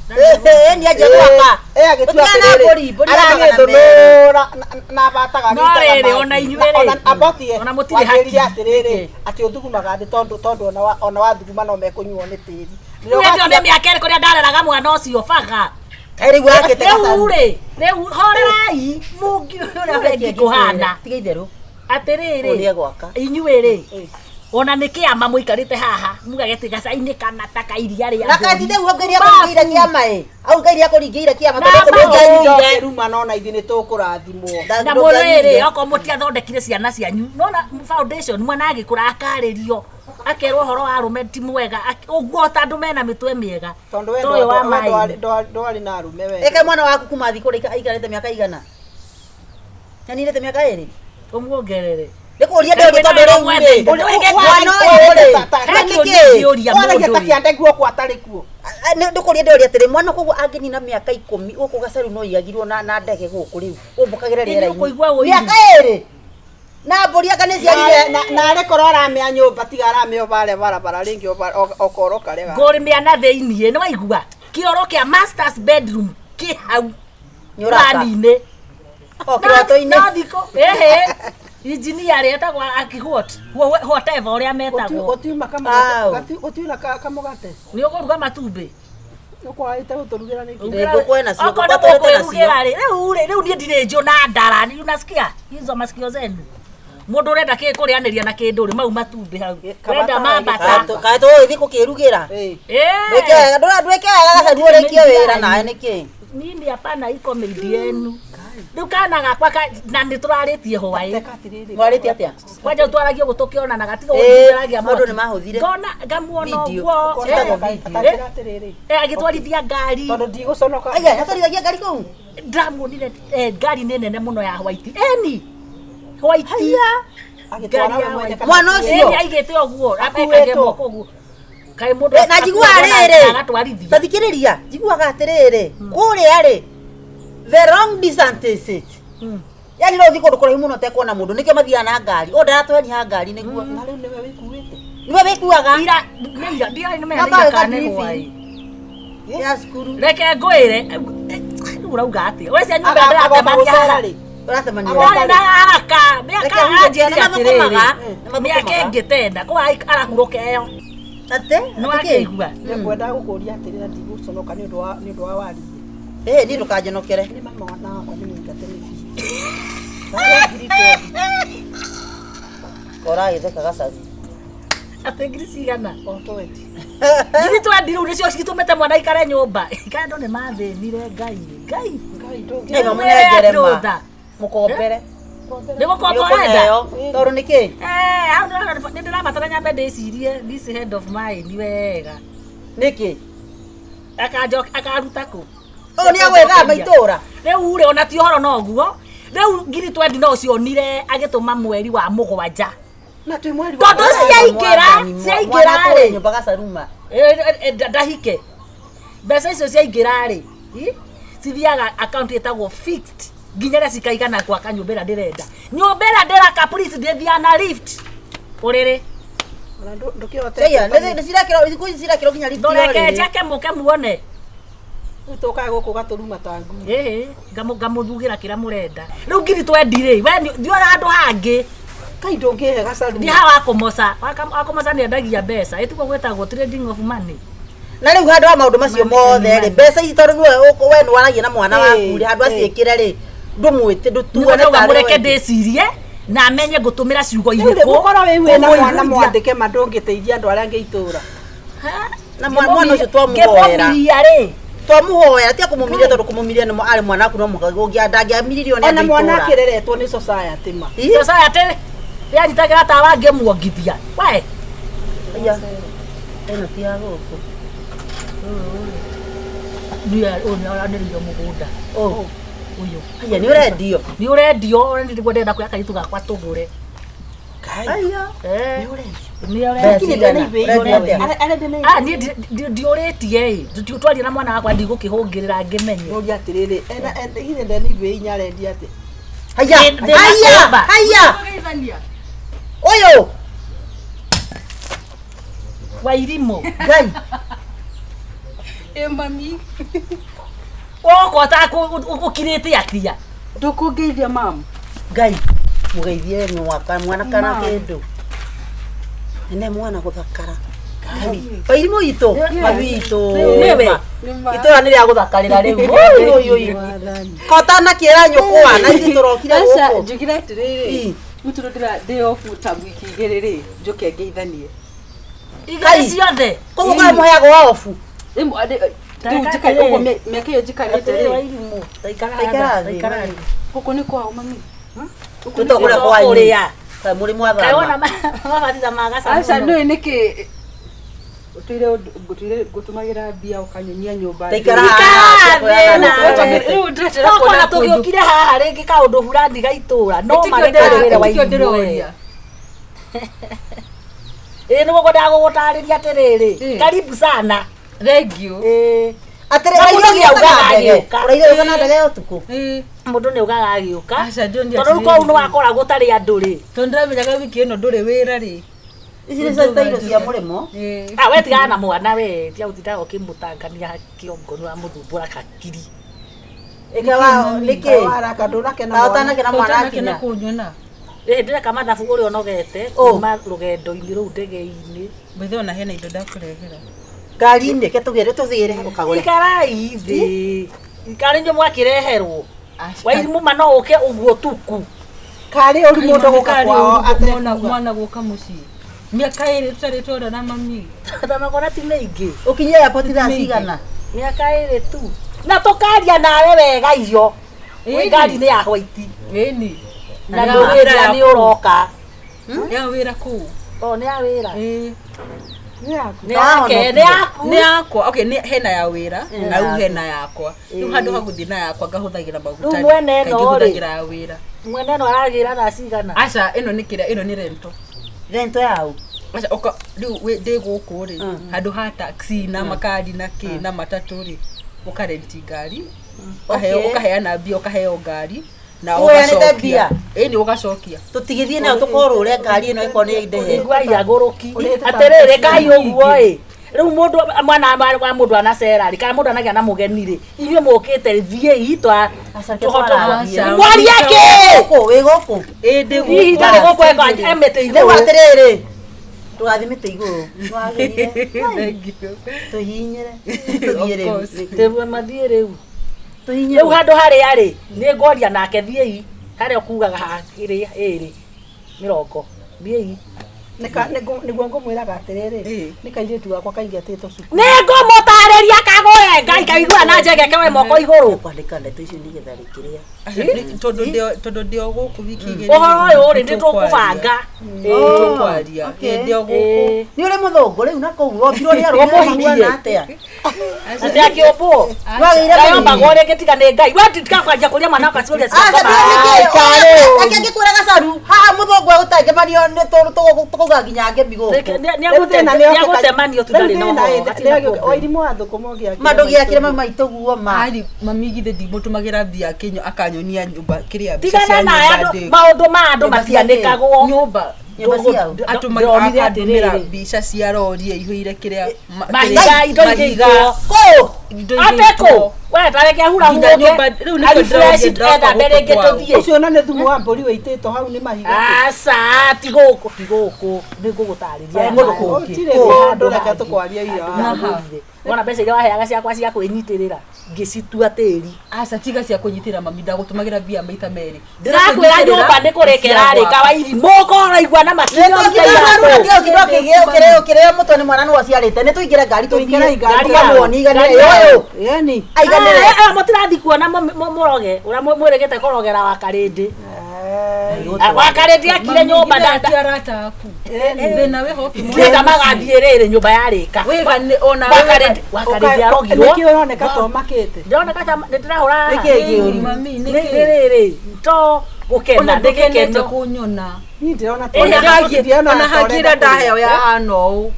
Ĩ, nĩ anjia gwaka. Ĩ, agĩtua Ũtigana na atĩrĩrĩ, mbũri, mbũri ya magana merĩ. aragĩthũnũra na abataga No agĩitaga rĩrĩ, maĩ. ona inyuĩ Na rĩ, ona abotie, ona mũtirĩ wanjĩrire haki. atĩrĩrĩ, atĩ ũthugumaga thĩ tondũ ona wathuguma no mekũnyuo nĩ tĩri. Rĩu nĩ mĩaka ĩrĩ kũrĩa ndareraga mwana ũcio baga. Kaĩ rĩu wakĩte Rĩu gacaũ. rĩ, rĩu horerai mũngi ũrĩa bengi kũhana. Tiga itherũ. Atĩrĩrĩ, Ũyũ nĩegwaka. inyuĩ rĩ, ona nĩ kĩama mũikarĩte haha mugage atĩ gacainĩ kana ta ka iria rĩa Na mbũri. kaĩ ti rĩu hau iria kũringĩire kĩama ĩ. Hau ngai iria kũringĩire kĩama Na tondũ mbao. ndũngĩanyuire. Ruma no na ithuĩ nĩ tũkũrathimwo. Na mũrĩrĩ okorwo mũtiathondekire ciana cianyu nona foundation mwana agĩkũra akarĩrio akerwo ũhoro wa arũme ti mwega ũguo ta andũ mena mĩtwe mĩega. Tondũ we Ta ũyũ wa maĩ. ndwarĩ na arũme we. Ĩke mwana waku kuma thikũ rĩ aikarĩte mĩaka igana. Nĩaninĩte mĩaka ĩrĩ. Ũmuongerere. Nĩ kũũria ndĩũria tondũ rĩu rĩ. Mwana ũyũ rĩ. Nĩkĩ kĩ? Waragia ta kĩande guoko atarĩ kuo. Nĩ kũũria ndĩũria atĩrĩ mwana koguo angĩnina mĩaka ikũmi gũkũ gacaru no igagirwo na ndege gũkũ rĩu ũmbũkagĩre Nĩ ũkũigua rĩera-inĩ. ũiru. Mĩaka ĩrĩ. Na mbũri anga nĩ ciarire. Na arĩ korwo aramĩa nyũmba tiga aramĩa barĩa barabara rĩngĩ okoro karĩa. Ngũrĩmĩa na thĩiniĩ nĩ waigua kĩoro kĩa masters bedroom kĩ hau Nĩ ũraka. plani-inĩ. O kĩroto-inĩ. No thikũ ĩhĩ engineer rĩ etagwo aki what whatever ũrĩa metagwo. Gũtiuma Au. gũtiuna kamũgate. Nĩ ũkũruga matumbĩ. Ũkwaĩte gũtũrugĩra nĩkĩ? Nĩ ngũkũ ĩna cio, Okorwo ngũkũ nĩ atũrĩte nacio. mũkwĩrugĩra rĩ, rĩu rĩ, rĩu niĩ ndirĩ njũ na ndara, nĩ unasikia? Hizo masikio zenu. Mũndũ ũrenda kĩ kũrĩanĩria na kĩndũ rĩ, mau matumbĩ hau. Wenda mambata. Kaĩ tũgũgĩthiĩ gũkĩrugĩra. Ĩ. Ndwĩke wega, ndwĩke wega gacaru ũrĩkie wĩra nawe nĩkĩ? Mimi hapana iko mĩindi yenu. Rĩu kana gakwa na nĩ tũrarĩtie hwaĩ. Teka atĩrĩrĩ. Mwarĩtie atĩa? Kwanja rĩu twaragia ũguo tũkĩonanaga tiga Ĩĩ, ũguo twaragia maũndũ nĩ mahũthire. Ngona ngamuona Video. ũguo. Ciĩtagwo Eh, video. Atĩra atĩrĩrĩ. Agĩtwarithia ngari. Tondũ ndigũconoka. Aya, atwarithagia ngari kũu? Ndamuonire ngari nĩ nene mũno ya white. Eni. White. Agĩtwara Ngari we ya mwene white. kana Mwana ũcio? Eni aigĩte ũguo. Akuĩtwo. Ekage moko ũguo. Kaĩ mũndũ Na njiguaga rĩrĩ. agatwarithia. Ta thikĩrĩria, njiguaga atĩrĩrĩ, kũrĩa rĩ, the wrong distance is it. Yani no ũthiĩ kũndũ kũraihu mũno ũtekuona mũndũ, nĩkĩo mathiaga na ngari. Ũyũ ndaratweria ngari nĩguo. Na rĩu nĩwe wĩkuĩte. Nĩwe wĩkuaga. Ira nĩ ira ndiarĩ nĩ Namba menya wĩka kana nĩ driving. hwaĩ. Ya cukuru. Reke ngwĩre rĩu ũrauga atĩa? We cia nyũmba Agoka ndĩratemania gũcera haha. rĩ. Ũratemania. Ndarĩ na haraka mĩaka Reke huge anjĩrire nĩ mathũkũmaga, atĩrĩrĩ nĩ mathũkũmaga. mĩaka ĩngĩ tenda kũ arahurũka ĩyo Atĩ? nĩ Atĩ kĩ? wakĩigua Nĩngwendaga gũkũria atĩrĩ na ndigũconoka nĩ ũndũ wa wariĩ. Ĩ, niĩ ndũkanjonokere. Nĩ mama mwana wakwa nĩ mũingate nĩ biũ. Ngiri twendi. Ũragĩtheka gacaru. Atĩ ngiri cigana? O twendi. Ngiri twendi rĩu nĩcio citũmĩte mwana aikare nyũmba. Kaĩ andũ nĩ mathĩnire Ngai. Ngai. Ngai ndũngĩ. Ĩ, mamũnengere ma. Andũ tha. Mũkombere. Nĩ gũkomba ũrenda? Tondũ nĩkĩ? Eh, hau nĩ ndĩrabatara nyambe ndĩcirie this head of mine wega. Nĩkĩ? Akanjoka akaruta kũ? Ũyũ nĩ agwĩthamba itũra. Rĩu rĩ ona ti ũhoro no ũguo. Rĩu ngiri twendi no cionire agĩtũma mweri wa mũgwanja. Na twĩ mweri wa Tondũ ciaingĩra, ciaingĩra rĩ. Nyũmba gacaruma. Ndahike. Mbeca icio ciaingĩra rĩ, cithiaga account ĩtagwo fixed nginya rĩrĩa cikaigana gwaka nyũmba ĩrĩa ndĩrenda. Nyũmba ĩrĩa ndĩraka please ndĩthiaga na lift. Ũrĩrĩ. Cia, nĩ cirakĩrwo thikũ ici cirakĩrwo nginya lift. Ndũreke njake mũke muone. Rĩu tũkaga gũkũ gatũruma ta ngui. Ĩĩ, ngamũthugĩra kĩrĩa mũrenda. Rĩu ngiri twendi rĩ, we thiĩ handũ hangĩ. Kai ndũngĩhe gacaruma. Ndi haha wakũmoca, wakũmoca nĩ endagia mbeca. Ĩtiguo gwĩtagwo trading of money. Na rĩu handũ ha maũndũ macio mothe rĩ, mbeca ici tondũ nĩwe we nĩ waragia na mwana waku rĩ, handũ aciĩkĩre rĩ, ndũmwĩte ndũtuane Nĩguo ndauga mũreke ndĩcirie na menye ngũtũmĩra ciugo Rĩu irĩkũ. gũkorwo wĩ wĩna mwana kũmũiguithia. mwandĩke ma ndũngĩteithia andũ arĩa angĩ itũra. Na mwana ũcio twamũhoera. Ngĩmũmiria rĩ. Twamũhoera tia kũmũmiria tondũ kũmũmiria nĩ arĩ mwana waku no mũhaka ndangĩamiririo nĩ Ona andũ mwana itũra. akĩreretwo nĩ society ma. Society yanyitagĩra tawa ngĩmuongithia. We. Aya. Ĩno ti ya gũkũ. Nĩ ũyũ nĩ aranĩrĩirio mũgũnda. Ũyũ. Aya nĩ ũrendio. Nĩ ũrendio, nĩguo ndĩrenda kuoya kairĩtu gakwa tũgũre. Aya. Nĩ ũrendio. Nĩ ũrendio. Ah, niĩ ndiũrĩtie ĩ. Twaria na mwana wakwa ndigũkĩhũngĩrĩra ngĩmenye. Ndoria atĩrĩrĩ, ena githĩ ndena ibĩ inya arendia atĩ. Haya. Haya. Haya. Ũyũ. Wairimũ. Ngai. Ĩ mami. Woka ũtakũkirĩte atia. Ndũkũngeithia mam. Ngai. Mũgeithie mwaka mwana kana Mam. kĩndũ. Nene mwana gũthakara. Ngai. Wairimũ itũ. Mami itũ. Nĩwe. Itũra nĩ rĩa gũthakarĩra rĩu. Oi oi oi. Kotana kĩra nyũkwa na ithuĩ tũrokire Aca, gũkũ. njugire atĩrĩrĩ. Mũtũrũ ndĩra ndĩ off ta wiki igĩrĩ rĩ, njũke ngeithanie. Igĩrĩ ciothe. Koguo kũrĩa mũheagwo off. Rĩu njikari ũguo mĩaka ĩyo njikarĩte rĩ. Taikara thĩ. Gũkũ nĩ kwao mami. Tũtoka kũrĩa kwanyu. Kũrĩa. Kaĩ mũrĩ Kaĩ mwathama. wona mabatitha ma gacamu Aca mũno. nĩũĩ nĩkĩ ũtũire ngũtũire ngũtũmagĩra mbia ũkanyonia nyũmba. Taikara Ikara thĩ nawe. Rĩu ndĩretera Tokona kuona kũndũ. tũgĩũkire haha rĩngĩ kaũndũ fulani ga itũra no Ĩtikio marekarĩre ndĩra- ĩtikio wairimũ ndĩroria. ĩĩ nĩguo ngwendaga gũgũtarĩria atĩrĩrĩ karibu sana. Thank you. Ĩĩ. Atĩrĩ, Na mũndũ ũraire nĩ ũgĩũka augaga na ndege. agĩũka. Ũraire ũgĩũka na ndege ya ũtukũ. Mũndũ nĩ augaga agĩũka. Aca, ndionire Tondũ rĩu kũu nĩ wakora gũtarĩ andũ rĩ. Tondũ ndĩramenyaga wiki ĩno ndũrĩ wĩra rĩ. Ici nĩ cio indo cia mũrĩmo. Ah, we tigana na mwana we, tiga gũtindaga ũkĩmũtangania kĩongo nĩ wamũthumbũra hakiri. Ĩka wa nĩkĩ? Waraka ndũrakena Ta ũtanakena mwana Ũtanakena akinya. kũnyona. Ĩĩ ndĩreka mathabu ũrĩa ũnogete kuma rũgendo-inĩ rũu ndege-inĩ. Mbithe ona hena indo ndakũrehera. Ngari-inĩ ke tũgĩre tũthiĩre ũkagũre. Ikarai thĩ. Ikarĩ inyuĩ mwakĩreherwo. Wairimũ ma no ũke ũguo tuku. Karĩ ũru mũndũ gũka kwao Mwana mwana gũka mũciĩ. Mĩaka ĩrĩ tũtarĩ twarora mami. Thamakona ti mĩingĩ. Ũkinyie airport thaa cigana? Mĩaka ĩrĩ tu. Na tũkaria nawe wega irio. Wĩ ngari-inĩ ya hwaiti. Ĩni. Na ndũgĩra nĩ ũroka. Ya wĩra kũu. O nĩ ya wĩra. Ĩĩ. Nĩ yake, nĩ yaku. Nĩ yakwa. Okay, nĩ hena ya wĩra na rĩu yaku. hena yakwa. Rĩu handũ ha gũthiĩ na yakwa ngahũthagĩra maguta. Rĩu mwene ĩno kaingĩ rĩ. hũthagĩra ya wĩra. Mwene ĩno aragĩra thaa cigana? Aca ĩno nĩ kĩrĩa ĩno nĩ rento. Rento yau. Aca ũka rĩu ndĩ gũkũ rĩ handũ ha taxi na makari na kĩ na matatũ rĩ ũkarenti ngari ũkaheo Okay. ũkaheana mbia ũkaheo ngari na Ũheanĩte ũgacokia. mbia? Ĩni ũgacokia. Tũtigithie nayo tũkorũre ngari ĩno ĩkorwo nĩ ndehe. Igua iagũrũki. Atĩrĩrĩ kai ũguo ĩ. Rĩu mũndũ mwana wa mũndũ anacera rĩ kana mũndũ anagĩa na mũgeni rĩ inyuĩ mũkĩte thiĩi twa tũhote mwarie kĩ Gũkũ wĩ gũkũ. Ĩ ndĩ hihi gũkũ. ndarĩ gũkũ eko emĩtĩ Rĩu igũrũ atĩrĩrĩ. Tũgathiĩ mĩtĩ igũrũ. Nĩwagĩrire. Thank you. Tũhihinyĩre. Tũthiĩ Of rĩu. course. Tĩrue mathiĩ rĩu Tũhihinyĩre. rĩu handũ harĩa rĩ nĩ ngwaria nake thiĩi harĩa ũkugaga hakĩrĩ ĩrĩ mĩrongo thiĩi Nĩguo ngũmwĩraga atĩrĩrĩ, nĩ kairĩtu gakwa kaingatĩtwo cukuru. nĩ ngũmũtarĩria kagũre ngai kaigua na njegeke we moko igũrũ Kwandĩka ndeto icio nĩgetha rĩkĩrĩa. Aca, tondũ ndĩ tondũ ndĩ o gũkũ wiki igĩrĩ. ũhoro ũyũ rĩ nĩ tũkũbanga Tũkwaria. Ĩ ndĩ o gũkũ. Nĩ ũrĩ mũthũngũ rĩu na kũu wombirwo nĩ arũme Ũmũhikie. mahuana atĩa? Ati akĩũmbwo. Wagĩire Ndayombagwo rĩngĩ tiga nĩ Ngai. We tiga kwanjia kũria mwana wakwa ciũria cia Aca ngoma. reke ngĩkwĩra gacaru haha mũthũngũ egũtangemanio tũkauga nginya ngemi gũkũ. Nĩagũtemanio tu ndarĩ na ũhoro. Hatirĩ na kũndũ. Wairimũ wa thũkũma ũngĩakire Ma ndũgĩakĩre mama itũ guo ma. Ari mami githe ndimũtũmagĩra mbia kĩnyo akanyonia nyũmba kĩrĩa mbica Tigana cia na nyũmba andũ ndĩ- maũndũ ma andũ Nyũmba cia matianĩkagwo. nyũmba Nyũmba ciao. Ndĩronire akandũmĩra atĩrĩrĩ. mbica cia rori ĩihũire kĩrĩa Mahiga, kĩrĩa- indo igĩitwo. Kũ? indo Ateko igĩitwo. we tareke hura Nginya huke nyũmba- rĩu nĩkĩo refresh ndĩraũria ndĩroka ethambe gũkũ rĩngĩ kwao. tũthiĩ. Ũcio ona nĩ thumu wa mbũri wĩitĩtwo hau nĩ mahiga. Aca ti gũkũ ti gũkũ nĩ ngũgũtarĩria. Gũtirĩ kũndũ reke tũkwaria ira. Wona mbeca iria waheaga ciakwa cia kwĩnyitĩrĩra ngĩcitua tĩri. Aca tiga cia kũnyitĩra mami ndagũtũmagĩra mbia maita merĩ. Ndĩrakwĩra nyũmba nĩ kũrĩka ĩrarĩka wairimũ ũkorwo na makinya Ũkĩrĩo mũtwe nĩ mwana nĩ waciarĩte nĩ tũingĩre ngari Tũingĩre tũthiĩ ngari. tũkamuonie iganĩre ũyũ Yani. aiganĩre. Mũtirathi kuona mũroge ũrĩa mwĩrĩgĩte kũrogera wakarĩndĩ. Wakarĩndĩ akire nyũmba Mami, arata aku. Thĩna wĩho ũkĩmwona. ngĩenda magathiĩ rĩrĩ nyũmba yarĩka. Wĩga nĩ ona Wakarĩndĩ wakarĩndĩ arogirwo. Nĩkĩ ũroneka ta ũmakĩte? Ndĩroneka ta ndĩrahũra Nĩkĩ kĩũru? Mami, nĩ nĩkĩ? rĩrĩ to gũkena Ona nĩ ndũkenete gĩkeno. kũnyona. Niĩ ndĩrona ta Ĩhĩ, ndĩrona Ona ta hangĩra ũrenda ndaheo ya kũrĩa. hana ũũ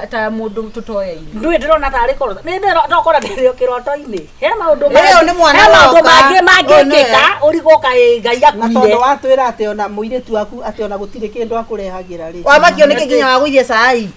ta mũndũ tũtoyaine. Ndũĩ ndĩrona tarĩ kũrota. Nĩ ndokora ndĩrĩ o kĩroto-inĩ. He maũndũ Ĩyo nĩ mwana he maũndũ woka. mangĩ Ũyũ nĩwe. mangĩkĩka ũrigwo kaĩ Ngai Na tondũ akuire. watwĩra atĩ ona mũirĩtu waku atĩ ona gũtirĩ kĩndũ akũrehagĩra rĩ. Wamakio nĩkĩ nginya wagũithie cai?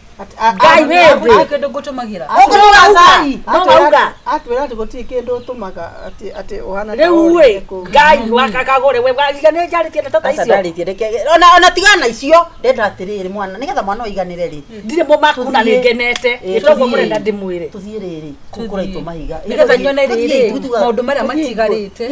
Ngai wĩ thĩ. Kĩndũ ngũtũmagĩra. Ũkũnyua cai? No wauga. Atwĩra atĩ gũtirĩ kĩndũ ũtũmaga atĩ atĩ ũhana ta Rĩu ĩ worĩte kũu. Ngai wakakagũre we iga nĩ njarĩtie ndeto ta Aca icio. ndarĩtie reke ona ona tigana na icio ndenda atĩrĩrĩ mwana nĩgetha mwana ũiganĩre rĩ Ndirĩ mũmaku na nĩ ngenete. Ĩ, Nĩ toguo tũthiĩ. mũrenda ndĩmwĩre. Tũthiĩ rĩrĩ kũu kũraitwo mahiga. Nĩgetha nyone rĩrĩ maũndũ marĩa matigarĩte.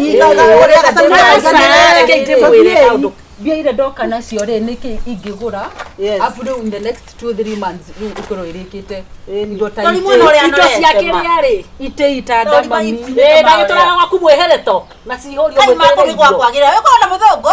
Aca reke ndĩmwĩre kaũndũ. Mbia iria ndoka nacio rĩ nĩkĩ ingĩgũra Yes. afu rĩu in the next 2 3 months rĩu ikorwo ĩrĩkĩte indo ta Tori itĩ mwana ũrĩa Indo cia anorete ma. kĩrĩa rĩ. itĩ itanda mami Ĩ ndagĩtũraga gwaku mwĩhereto na cihũrio Kai mako mwĩtĩrĩre nĩ irio. gwakwagĩra wĩkorwo na mũthũngũ.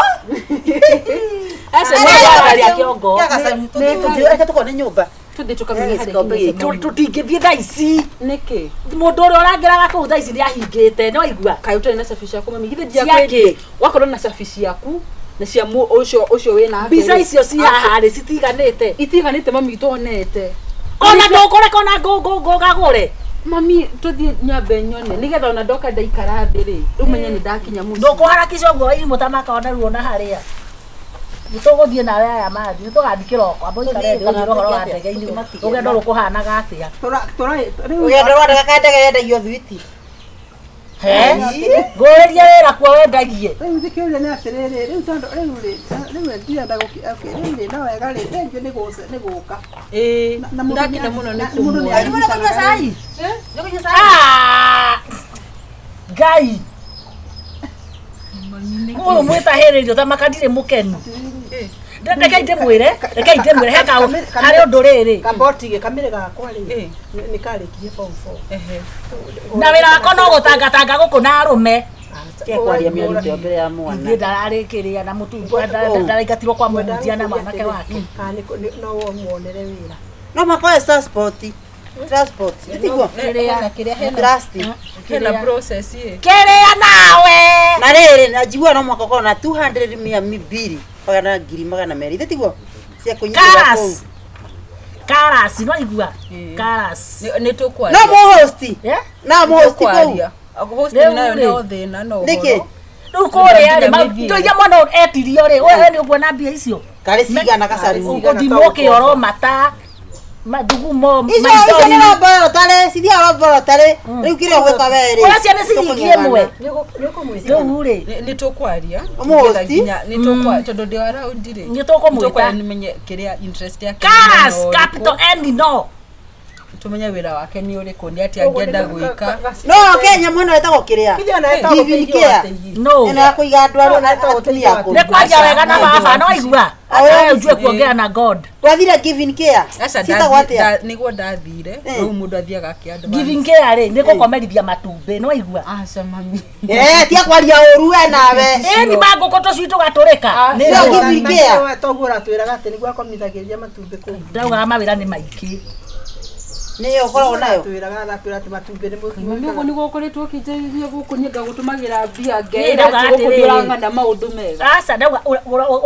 Aca Nĩ nĩ kĩongo. Ya gacaru tũthiĩ reke tukone nyũmba. tũthiĩ tũkamenya Eh, gĩkombe harĩa gĩkĩ. Tũtingĩthiĩ thaa ici. nĩkĩ Mũndũ ũrĩa ũrangĩraga kũu thaa ici nĩ ahingĩte nĩ waigua. kaĩ ũtarĩ na cabi ciaku mami githĩ Cia ndiakwĩrire kĩ? wakorwo na cabi ciaku na cia ũcio ũcio wĩna Mbica icio ci haha rĩ citiganĩte. itiganĩte mami tonete Ona ndũkũreka ona ngũgagũre. mami tũthiĩ nyambe nyone nĩgetha ona ndoka ndaikara thĩ rĩ rĩu menye nĩ ndakinya mũciĩ Ndũkũharakisha ũguo wairimũ ta makona ruo na harĩa. Nĩtũgũthiĩ nawe aya mathiĩ nĩtũgathiĩ kĩroko amba ũikare thĩ ũnjĩre ũhoro wa ndege-inĩ rũgendo rũkũhanaga atĩa. Rĩu Rũgendo rwa ndege kaĩ ndege yendagio thwiti. He? Ngũrĩrie wĩra kuo wendagie. Rĩu kĩũria nĩ atĩrĩrĩ rĩu tondũ rĩu rĩ rĩu ndirenda gũki okay rĩu rĩ no wega rĩ thengiũ nĩ nĩ gũka. ĩĩ Na mũndũ ndakena nĩ- mũno nĩ na mũndũ nĩ kũmuona Wairimũ nĩ kũnyua cai? Nĩ kũnyua cai? Ah! Ngai ũyũ mwĩtahĩrĩrio ta maka ndirĩ mũkenu. Rekei ndĩmwĩre, rekei ndĩmwĩre he kaũ harĩ ũndũ rĩrĩ. Kaboti gĩ kamĩrĩ gakwa rĩ Ĩ. nĩ karĩkirie form 4. Ehe. Na wĩra wakwa no gũtangatanga gũkũ na arũme. Tiga kwaria mĩario ĩyo mbere ya mwana. Ithuĩ ndararĩkĩrĩa na mũtu ndaraingatirwo kwa mũhunjia na mwanake wake. Kana no muonere wĩra. No makoe transport. Transport. Ĩtiguo? Hena kĩrĩa hena Trust. hena process ĩ Kĩrĩa nawe. Na rĩrĩ na njiguaga no mũhaka ũkorwo na 200 mia mbiri magana ngiri magana merĩ ithe tiguo cia kũnyitĩrĩra Karas. kũu. Karas no igua. Ĩ. Karas. nĩ tũkwaria No mũhosti. Eh? No mũhosti kũu. Tũkwaria. Hosting Rĩu nayo rĩ. no thĩna no Nĩkĩ? ũhoro. Rĩu kũrĩa rĩ, Nginya mĩthiĩre. indo iria mwana ũyũ etirio rĩ, we nĩ ũkuona mbia icio. Karĩ cigana gacaru. Ũgũthimwo kĩoro mata mathugumo Icio icio nĩ laboratory, cithiaga laboratory. Rĩu kĩrĩa ũgwĩka we rĩ. Ũrĩa ciana ciringi ĩmwe. Rĩu rĩ, Nĩ tũkwaria. Ũmũhosti? Nginya nĩ tũkwaria tondũ ndĩ wa raundi rĩ. Nĩ tũkũmwĩta. Nĩ tũkwaria nĩmenye kĩrĩa interest yake nĩ Karas mwena ũrĩkũ. capital N no. Tũmenye wĩra wake nĩ ũrĩkũ nĩ atĩa angĩenda gwĩka. No Kenya mwena wetagwo kĩrĩa? Kithio na etagwo Giving ũteithio wa care. ateithio. No. Ĩno ya kũiga andũ arĩa atumia akũrũ. Nĩ kwaria wega na baba no igua. Acha ujue kuongea na God. Twathire giving care. Aca Ciĩtagwo atĩa? nĩguo ndathire Eh. rĩu mũndũ athiaga akĩ Giving care rĩ nĩ gũkomerithia matumbĩ no igua. Aca mami. Eh, tiga kwaria ũru we nawe. Ĩ ni mangũkũ tũcui tũgatũrĩka. Nĩ Na- giving na- care. na- Toguo ũratwĩraga atĩ nĩguo akomithagĩria matumbĩ kũu. Ndaugaga mawĩra nĩ maingĩ. Nĩyo ũkoragwo nayo. Twĩraga arakwĩra atĩ matumbĩ nĩ Mami ũguo nĩguo ũkoretwo ũkĩnjarĩria gũkũ niĩ ngagũtũmagĩra mbia Niĩ ngeĩra ndauga atĩ gũkũ atĩrĩrĩ. ndũrang'ana maũndũ mega. Aca ndauga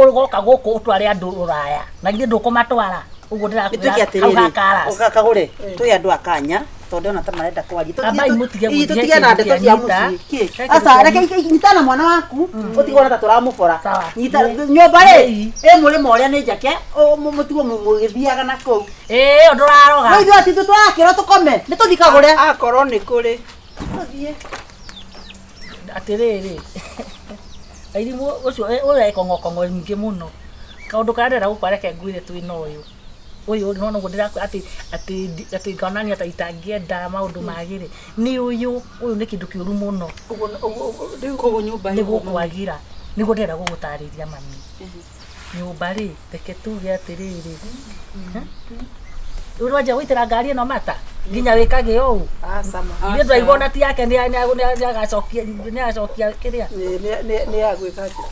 ũgoka gũkũ ũtware andũ rũraya na githĩ ndũkũmatwara ũguo Nĩtuĩke ndĩrakwĩra hau atĩrĩrĩ, ha ũka kagũre twĩ andũ a kanya tondũ ndĩrona ta marenda kwaria. Ambai mũtige Ii, gũthiĩ tũtige na kĩndũ ndeto kĩa cia nyita. mũciĩ. Kĩ? He kĩndũ Aca kĩa reke nyita na mwana waku ũtigwo ta tũramũbora. Sawa. Nyita Nĩ- nyũmba rĩ Nĩ. ĩ mũrĩmo ũrĩa nĩ njake mũtigwo mũgĩthiaga na kũu. Ĩĩ ndũraroga. No ithuĩ atĩ tũrakĩrwo tũkome nĩ tũthiĩ kagũre. Akorwo nĩ kũrĩ. Tũthiĩ. Atĩrĩrĩ Irimũ ũcio ũrĩa ĩkong'okong'o nyingĩ mũno kaũndũ karĩa ndĩrenda gũkwa reke ngwĩre twĩna ũyũ ũyũ nĩwona ũguo ndĩrakwĩra atĩ atĩ atĩ ngonania ta itangĩenda maũndũ magĩrĩ nĩ ũyũ ũyũ nĩ kĩndũ kĩũru mũno Koguo nyũmba nĩ ĩyo gũkwagĩra nĩguo ndĩrenda gũgũtarĩria mami nyũmba rĩ reke tuge atĩrĩrĩ rĩu nĩwanjia gũitĩra ngari ĩno mata nginya wĩkage ũũ Aca ma. nĩ ndwaigua ona ti yake nĩagacokia nĩagacokia kĩrĩa Nĩ ya gwĩka atĩa?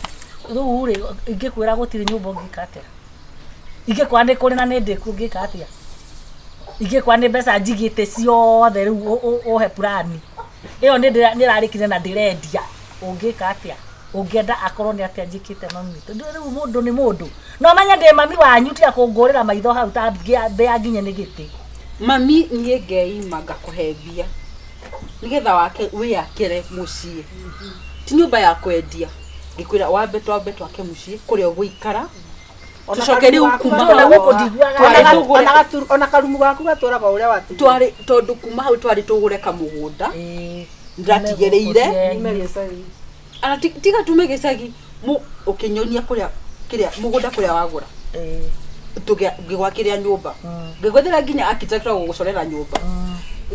rĩu rĩ ingĩkwĩra gũtirĩ nyũmba ũngĩka atĩa ingĩkwĩra nĩ kũrĩ na nĩ ndĩku ũngĩka atĩa ingĩkwĩra nĩ mbeca njigĩte ciothe rĩu ũhe purani ĩyo nĩ ĩrarĩkire na ndĩrendia ũngĩka atĩa ũngĩenda akorwo nĩ atĩa njĩkĩte mami tondũ rĩu mũndũ nĩ mũndũ no menye ndĩ mami wanyu tiga kũngũrĩra maitho hau ta mbĩa nginye nĩ gĩtĩ Mami niĩ ngeima ngakũhe mbia nĩgetha wake wĩyakĩre mũciĩ ti nyũmba ya kwendia ngĩkwĩra wambe twambe twake mũciĩ kũrĩa ũgũikara tũcoke rĩu kuma Tondũ hau gũkũ ndiguaga twarĩ tũgũre Ona karumu gaku gatũraga ũrĩa watuire. twarĩ tondũ kuma hau twarĩ tũgũre kamũgũnda ndĩratigĩrĩire Ume gĩcagi. ana tiga tume gĩcagi ũkĩnyonia kũrĩa kĩrĩa mũgũnda kũrĩa wagũra ngĩgwakĩrĩa nyũmba ngĩgwethera nginya architect wa gũgũcorera nyũmba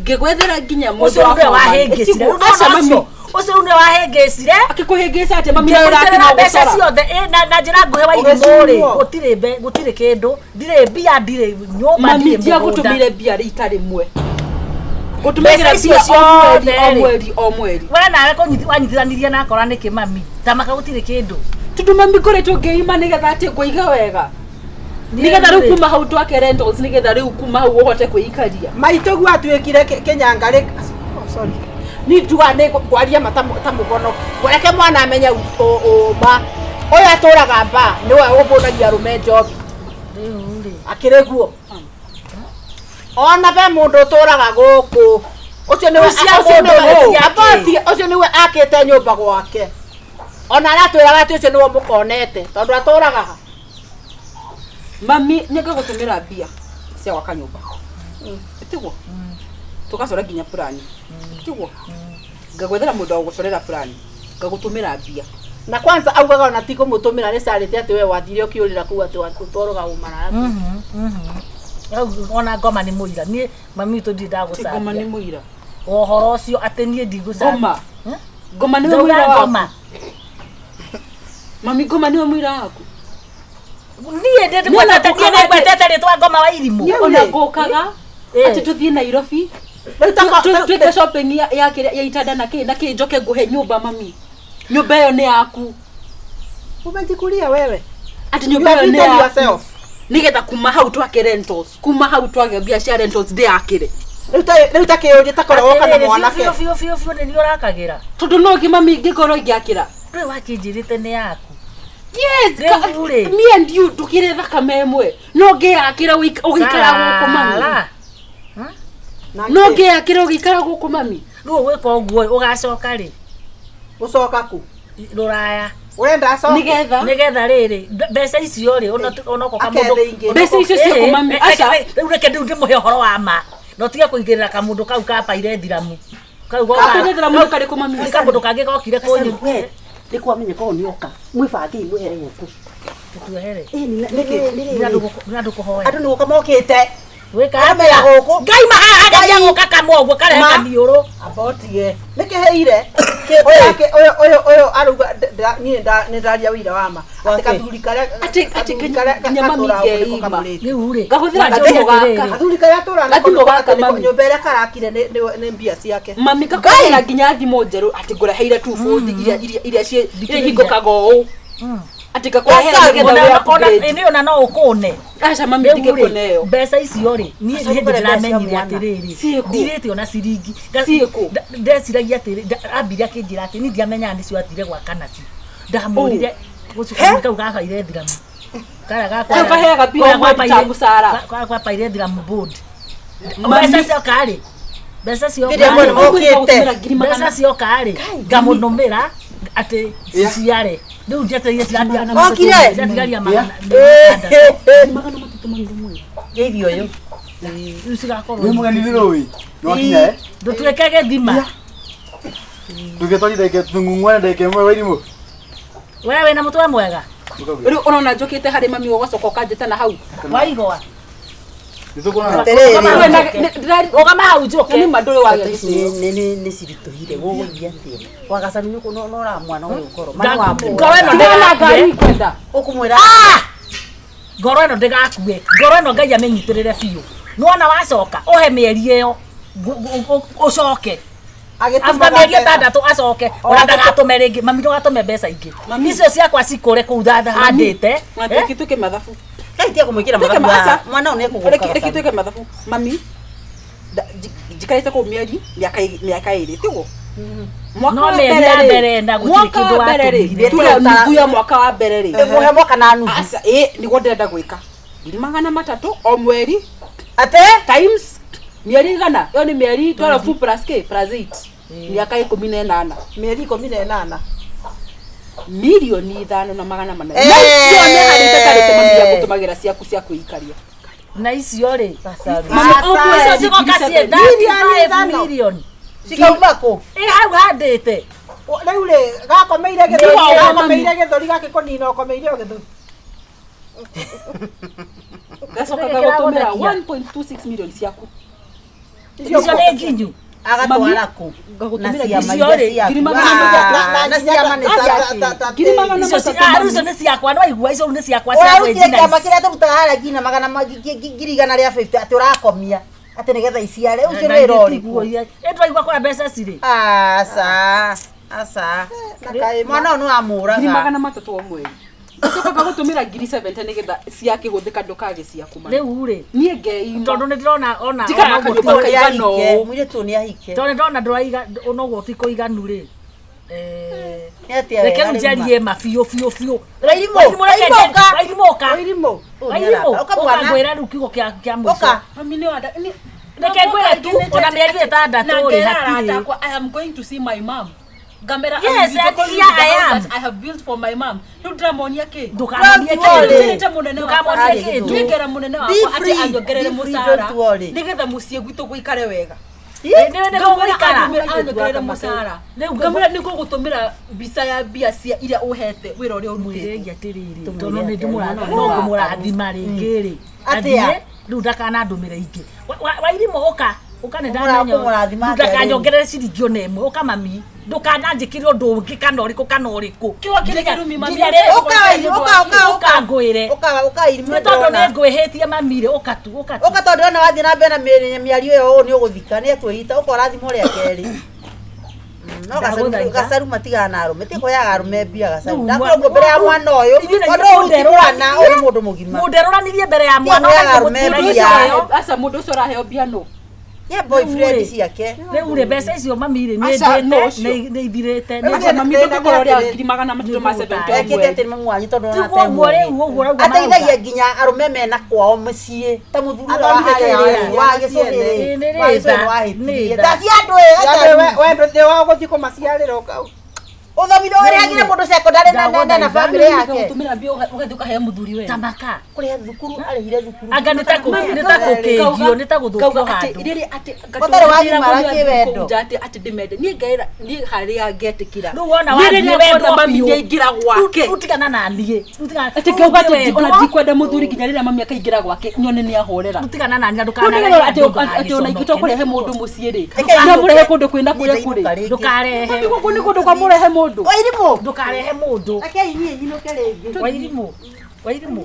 ngĩgwethera nginya mũndũ ũcio wa rĩu nĩwe foreman. wahĩngĩcire Ĩtiguo, aca mami ũcio rĩu nĩwe wahĩngĩcire akĩkũhĩngĩca atĩa mami nĩwe ngĩrutĩrĩra ũrakĩma mbeca gũcora ciothe na njĩra nguhĩ wa irimũ rĩ Ũgĩcurwo. gũtirĩ gũtirĩ kĩndũ ndirĩ mbia ndirĩ nyũmba mami ndirĩ mũgũnda ndiagũtũmĩire mbia rita rĩmwe Mbeca ngũtũmagĩra icio mbia o mweri ciothe o rĩ. mweri o mweri we nawe wanyitithanirie na akora nĩkĩ mami tamaka gũtirĩ kĩndũ tondũ mami ngoretwo ngĩima nĩgetha atĩ ngũiga wega nĩgetha rĩu kuma hau twake rentals nĩgetha rĩu kuma hau ũhote kwĩikaria Maitũ guo atuĩkire kĩnyangarĩ. Oh, sorry. Ni njugaga nĩ kwaria ma ta mũgono. Reke mwana amenye ũma. Ũyũ atũraga mba nĩwe ũbũnagia arũme njobi. Rĩu rĩ Akĩrĩ guo. Ona be mũndũ ũtũraga gũkũ. Ũcio nĩwe Ũcio ũcio mũndũ nĩwe nĩ ciake. Abati ũcio nĩwe akĩte nyũmba gwake. Ona aratwĩraga atĩ ũcio nĩwe mũkonete tondũ atũraga ha. Mami nĩ ngagũtũmĩra mbia cia gwaka nyũmba tiguo tũgacora nginya purani tiguo ngagwethera mũndũ wa gũgũcorera purani ngagũtũmĩra mbia Na kwanza augaga ona ti kũmũtũmĩra nĩ carĩte atĩ we wathire ũkĩũrĩra kũu atĩ ũtwarũga ũmaraya. Rĩu ona ngoma nĩ mũira niĩ mami witũ ndirĩ Ti ngoma nĩ ndagũcambia mũira ũhoro ũcio atĩ niĩ ndigũcambia ngoma ngoma nĩwe Ndauga mũira waku ngoma mami ngoma nĩwe mũira waku niĩ ndĩngwetete rĩtwa ngoma wa irimũ niĩ ona ngũkaga atĩ tũthiĩ Nairobi Rĩu ta twĩke shopping ya ya kĩrĩa- ya itanda na kĩ na kĩ njoke ngũhe nyũmba mami nyũmba ĩyo nĩ yaku Umejikulia wewe. atĩ You nyũmba have ĩyo nĩ eaten yaku yourself. nĩgetha kuma hau twake rentals kuma hau twake mbia cia rentals ndĩyakĩre Rĩu ta kĩũria ta korwo woka na Atĩrĩrĩ, mwanake. biũ biũ biũ biũ nĩ niĩ ũrakagĩra tondũ no ngĩ mami ingĩkorwo ingĩakĩra ndũĩ wakĩnjĩrĩte nĩ yaku yes Rĩu rĩ. me and you tũkĩrĩ thakame ĩmwe no ngĩyakĩra ũgĩikara gũkũ mami Sara. no ngĩyakĩra ũgĩikara gũkũ mami Rĩu ũgwĩka ũguo ũgacoka rĩ Gũcoka kũ? Rũraya Ũrenda acoke? Nĩgetha? Nĩgetha rĩrĩ mbeca icio rĩ onokorwo kamũndũ Akethe ingĩ. Mbeca icio ciaku, mami, aca. Rĩu reke rĩu ndĩmũhe ũhoro wa ma na ũtige kũigĩrĩra kamũndũ kau ka paire thiramu kau goka- Kapaire thiramu nĩ karĩkũ, mami? Nĩ kamũndũ kangĩ gokire kũnyu We, nĩ kwamenya korwo nĩ oka mwĩbangei mwehere gũkũ Tuehere. Nĩkĩ? Nĩ andũ kũhoya andũ nĩ gũka mokĩte Gwĩka Andũ mena atĩa? gũkũ. Ngai mahaha ngai agũka kamwe ũguo karehe Ma. kamiũrũ Amba ũtige. Nĩkĩ heire? Ũyũ ũyũ ũyũ arauga niĩ nĩ ndaria ũira wa ma. Atĩ Wake. kathuri karĩa Atĩ- atĩ kathuri karĩa nginya mami gatũraga gũkũ nĩko ngeima. kamũrĩte. Rĩu rĩ Ngahũthĩra wanjũrie gathimũ gaka. atĩrĩrĩ, Kathuri karĩa atũraga nako Gathimũ nĩko gaka, atĩ nĩko mami. nyũmba ĩrĩa karakire nĩ mbia ciake. Mami ngakũrehera nginya thimũ njerũ atĩ ngũreheire 240 iria iria iria iria hingũkaga ũũ Atĩ ngakũrehera nĩgetha wĩ upgrade. Ĩnĩ ona no ũkũne. Aca mami Rĩu rĩ, ndingĩkũneo. Mbeca icio rĩ, niĩ Aca nĩ hĩndĩ ũkore mbeca cia ndĩramenyire mwana. atĩrĩrĩ, Ciĩkũ? ndirĩte ona ciringi. Ciĩkũ? Ndeciragia atĩrĩ, ambire akĩnjĩra atĩ niĩ ndiamenyaga nĩcio athire gwaka nacio. Ndamũrire gũcuka kau gabaire thiramu. Karĩa gakwa. Kau kaheaga mbia kũrĩa o mweri ta gwabaire- mũcara. Kũrĩa gwabaire thiramu board. Mami. Mbeca cioka rĩ, mbeca cioka Rĩrĩa mwena rĩ, mokĩte. mbeca cioka rĩ, ngamũnũmĩra atĩ ciciare. Rĩu njetereire Okire? ciratigaria 600. Ngeithi ũyũ. Rĩu cigakorwo Nĩ mũgeni nĩ rũĩ. Nĩ wakinya eh? ndũtuĩke gĩthima. Ndũgĩtwarithia ndagĩka tũng'ung'uane ndagĩka ĩmwe Wairimũ. We wĩna mũtwe mwega. Rĩu ũrona njũkĩte harĩ mami ũgacoka ũkanjĩta na hau. Waigua. Nĩ tũkuonana. Atĩrĩrĩ. Rũgama hau njũke. Nĩ ma ndũrĩ wagĩa Mbeca ici gĩtĩo. nĩ ciritũhire gũgũthiĩ atĩa wagacaru nĩ ũra mwana ũyũ ngoro Ngoro ĩno Tigana na ngari ndĩgakue. ngwenda. ũkũmwĩra Ngoro ĩno ndĩgakue. Ngoro ĩno Ngai amĩnyitĩrĩre biũ. Nĩwona wacoka ũhe mĩeri ĩyo ũcoke. After mĩeri ĩtandatũ acoke ona ndagatũme rĩngĩ. Mami ndũgatũme mbeca ingĩ. Icio ciakwa cikũre kũu handĩte. Reke twĩke mathabu. Ngai tiga kũmwĩkĩra Twĩke mathabu aca. haha. Mwana ũyũ nĩ ekũgũrũka Reke gacaru. twĩke mathabu. Mami njikarĩte kũu mĩeri mĩaka ĩrĩ tiguo? Mwaka No wa mĩeri mbere ya rĩ, mbere na gũtirĩ mwaka kĩndũ wa mbere rĩ, watũmire. tuge nuthu ya mwaka wa mbere rĩ. Ĩmũhe mwaka na nuthu. Aca, ĩ nĩguo ndĩrenda gwĩka. 300,000 o mweri Atĩ? times mĩeri igana ĩyo nĩ mĩeri 12 plus k plus 8 mĩaka 18 Mĩeri 18. 5,400,000. Eh. Na icio nĩ harĩ itatarĩte mami ya gũtũmagĩra ciaku cia kwĩikaria. Na icio rĩ. Mami, o mweri Icio cigoka ciĩ ngiri 35 million. Cikauma kũ? Ĩ hau handĩte. Rĩu rĩ, gakomeire gĩthũri, Nĩ wa gakomeire gĩthũri gakĩkũnina ũkomeire o gĩthũri. Gacoka gagũtũmĩra 1.26 million ciaku. Icio nĩ nginyu. Agatwara kũ? Na Ngagũtũmĩra ciama icio iria rĩ, ciaku. ngiri magana Ah, na ciama nĩ ciaku. Ngiri magana Icio matatũ rĩu icio nĩ ciakwa nĩwaigua icio rĩu nĩ ciakwa cia Ũrarutire kwĩnjina kĩama ici. kĩrĩa tũrutaga harĩa nginya magana 150,000 atĩ ũrakomia atĩ nĩgetha iciare ũcio Na wĩra ithuĩ ũrĩkũ? tiguo ia- Ĩ twaigua kũrĩa mbeca cirĩ. Aca, aca. Mwana ũyũ nĩ wamũraga. 300,000 o mweri. Gacoka gagũtũmĩra 70,000 nĩgetha ciakĩhũthĩka ndũkage ciaku mami. Rĩu rĩ, Niĩ ngeima. tondũ nĩ ndĩrona ona Njikaraga ona ũguo kanyũmba ti- kaigana ũũ. Mũirĩtu ũyũ nĩ ahike. tondũ nĩ ndĩrona ndũraiga ona ũguo ti kũiganu rĩ. Nĩ atĩa Reke wega rĩu rĩu njarie ma biũ biũ biũ. Wairimũ, Wairimũ, reke Wairimũ, njarie. ũka. Wairimũ ũka. Wairimũ. Ũyũ nĩ Wairimũ, arata. Ũka ũka mwana. ngwĩre rĩu kiugo kĩa mũico. Ũka. Mami nĩ wanda nĩ Reke ngwĩre tu ona mĩeri ĩtandatũ rĩ hatirĩ. I am going to see my mom. Ngamera Yes, I will and call you here the I house am. that I have built for my mom. Rĩu ndĩramonia kĩ? Ndũkamonie Don't worry. kĩndũ. Ndĩrĩte mũnene wakwa. Ndũkamonie kĩndũ. Nĩngera mũnene Be wakwa atĩ free. anyongerere Be free, mũcara don't worry. nĩgetha mũciĩ gwitũ gũikare wega. Ĩ, nĩwe nĩ gũgũikara. Anyongerere mũcara. Rĩu Ngamwĩra nĩngũgũtũmĩra mbica ya mbia cia iria ũhete wĩra ũrĩa ũrutĩte. Mwĩrĩi atĩrĩrĩ tondũ nĩ ndĩmũrathima no ngũmũrathima rĩngĩ rĩ Atĩa? athiĩ rĩu ndakanandũmĩre ingĩ Wairimũ ũka ũka nĩ ndamenya Ũkũmũrathima atĩa rĩu? ndakanyongerere ciringi ona ĩmwe ũka mami ndũkananjĩkĩre ũndũ ũngĩ kana ũrĩkũ kana ũrĩkũ Kiugo kĩrĩ kĩrumi, mami. Nginya rĩrĩa- Ũka Wairimũ, ũka, ũka, ũka. ũka ngwĩre Ũka, ũka Wairimũ nĩ tondũ ndĩrona. nĩ ngwĩhĩtie mami rĩ ũka tu ũka tu Ũka tondũ ndĩrona wathiĩ na mbere na mĩario ĩyo ũũ nĩ ũgũthika nĩ ekwĩhita ũka ũrathimwo rĩa kerĩ. No gacaru Ndagũthaitha. gacaru matigana na arũme ti kũheaga arũme mbia gacaru. Rĩu Ndakwĩra ũguo mbere ya mwana ũyũ Ithuĩ na tondũ ithuĩ ũyũ ti mwana ũyũ nĩ mũndũ mũgima. mũnderũranirie mbere ya mwana kũheaga ũka arũme mũtũragia mbia. nayo. Aca mũndũ ũcio ũraheo mbia nũ? Ye boyfriend ciake. Rĩu rĩ mbeca icio mami rĩ nĩ Aca, no ndĩte ũcio. nĩ ithirĩte Aca mami ndũngĩkorwo ũrĩa 370,000 o Ekĩte mweri. atĩ nĩ mamu wanyu tondũ ona Tiguo ũguo rĩu ũguo ũrauga ateithagia nginya arũme mena kwao mũciĩ ta mũthuri ũrĩa wa Athomire harĩa kĩrĩa, wa ciana gĩcũhĩrĩ ciene. Nĩ wa gĩcũhĩrĩ tha, wahĩtirie nĩ tha. ta cia andũ ĩ gacaru. We ndũthĩ wa gũthiĩ kũmaciarĩra ũka. Ũthomithio ũrehagĩre mũndũ secondary na family yake. Ngagũtũmĩra mbia ũgathiĩ ũkaheo mũthuri we. Tamaka. Kũrĩha thukuru arĩhire thukuru. Anga nĩ ta gũkĩngio nĩ ta gũthũkio Ngauga atĩ handũ. rĩrĩ atĩ Ũtarĩ wagimara kĩwendo. nja atĩ atĩ ndĩmende niĩ ngaĩra niĩ harĩa ngetĩkĩra Rĩu wona Niĩ wathiĩ rĩrĩa wendwo nguona mami biũ. nĩaingĩra gwake Rĩu tigana na niĩ. Rĩu tigana- atĩ ngauga atĩ wendwo, ona ndikwenda mũthuri nginya rĩrĩa mami akaingĩra gwake nyone nĩ ahorera rĩu tigana na niĩ na Rĩu ndũkanarehe nĩrora andũ atĩ atĩ ona ingĩtua kũrehe mũndũ mũciĩ rĩ Reke no mũrehe kũndũ kwĩna Niĩ kũrĩa ndainũka kũrĩ rĩngĩ. Ndũkarehe. Mami gũkũ nĩ kũndũ kwa mũrehe mũndũ Wairimũ. Ndũkarehe mũndũ. Rekei niĩ nyinũke rĩngĩ. Wairimũ. Wairimũ.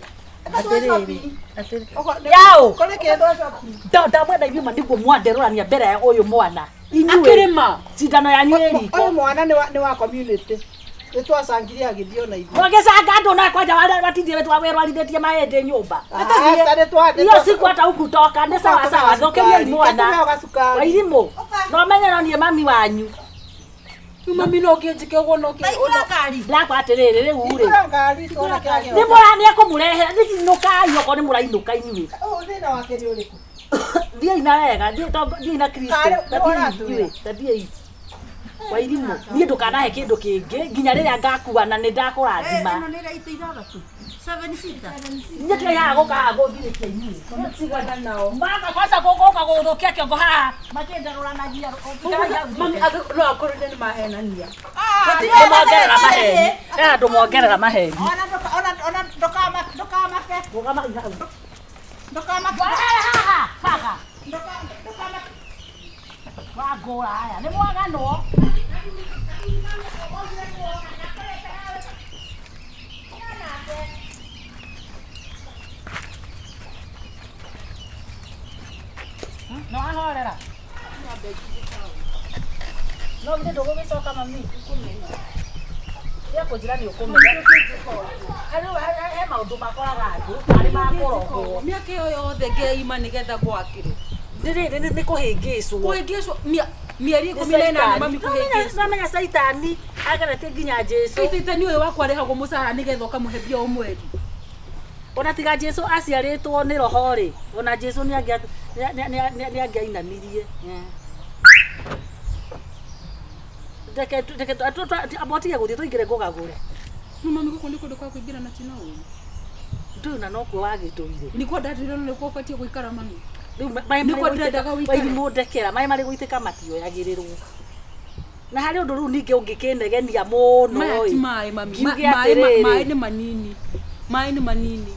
Atĩrĩrĩ. Atĩrĩrĩ. Yaũ. Kũrĩ kĩndũ. Ndamwenda inyuĩ ma nĩguo mwanderũrania mbere ya ũyũ mwana. Inyuĩ. Akĩrĩma. Cindano yanyu ĩ riko. Ũyũ mwana nĩ wa community. Nĩ twacangire agĩthiĩ ona ithuĩ. Mũgĩcanga andũ na kwanja watindire werwarithĩtie mahĩndĩ nyũmba. Aca, nĩ twa- nĩ Hiyo twa- siku hata hukutoka nĩ sawa sawa, thũkĩriai mwana. Katũheo gacukari. Wairimũ, no menye no niĩ mami wanyu. Mami no kĩnjĩke ũguo no kĩ. Ndakwa atĩrĩrĩ rĩu rĩ. Hingũra ngari tuone kĩrĩa Nĩ gĩoka. mũra nĩ ekũmũrehera inũkai okorwo nĩ mũrainũka inyuĩ. Ũyũ thĩna wake nĩ ũrĩkũ? Thiĩi na wega, thiĩi na Kristo. Karĩ, Ta nĩ thiĩi ũratwĩra. inyuĩ, ta thiĩi. Wairimũ, niĩ ndũkanahe kĩndũ kĩngĩ nginya rĩrĩa ngakua na nĩ ndakũrathima. Ĩno nĩ ĩrĩa itĩ ithathatũ. Seven seater. Inyuĩ tigai haha gũka haha gũthirĩkia inyuĩ. Tigana nao. Maka kwanza gũka gũthũkia kĩongo haha makĩndarũranagia. Mami no akorwo nĩ mahenania. Ndũmongerera maheni. Ena ndũmongerera maheni. Ona ona ndũkamake. Rũgama hau. Ndũkamake. Wahere haha, baba. Ndũkamake. Wangũra aya, nĩ mwaganwo. No ahorera. No githĩ ndũgũgĩcoka mami? Tiga kũnjĩra nĩ ũkũmenya. Rĩu he maũndũ makoraga andũ tarĩ makũrogwo. Mĩaka ĩyo yothe ngeima nĩgetha gwakĩrwo. Rĩrĩ nĩ kũhĩngĩcwo. Kũhĩngĩcwo mĩeri 18 mami kũhĩngĩcwo. Namenya caitani ageretie nginya Jesu. Caitani ũyũ wakwa arĩhagwo mũcara nĩgetha ũkamũhe mbia o mweri. Ona tiga Jesu aciarĩtwo nĩ roho rĩ, ona Jesu nĩ angĩainamirie. Reke amba ũtige gũthiĩ tũingĩre ngũgagũre. No mami gũkũ nĩ kũndũ kwa kũingĩra na tina ũũ. Ndũĩ na nokuo wagĩtũire. Nĩkuo ndatũire no nĩkuo ũbatiĩ gũikara mami. Rĩu Nĩkuo ndĩrendaga ũikare. Wairimũ ndekera, maĩ marĩ gũitĩka matioyagĩrĩrwo. Na harĩ ũndũ rĩu ningĩ ũngĩkĩnegenia mũno Maya ti ĩ. maĩ mami. Ngiuge Maĩ atĩrĩrĩ. maĩ nĩ manini. Maĩ nĩ manini.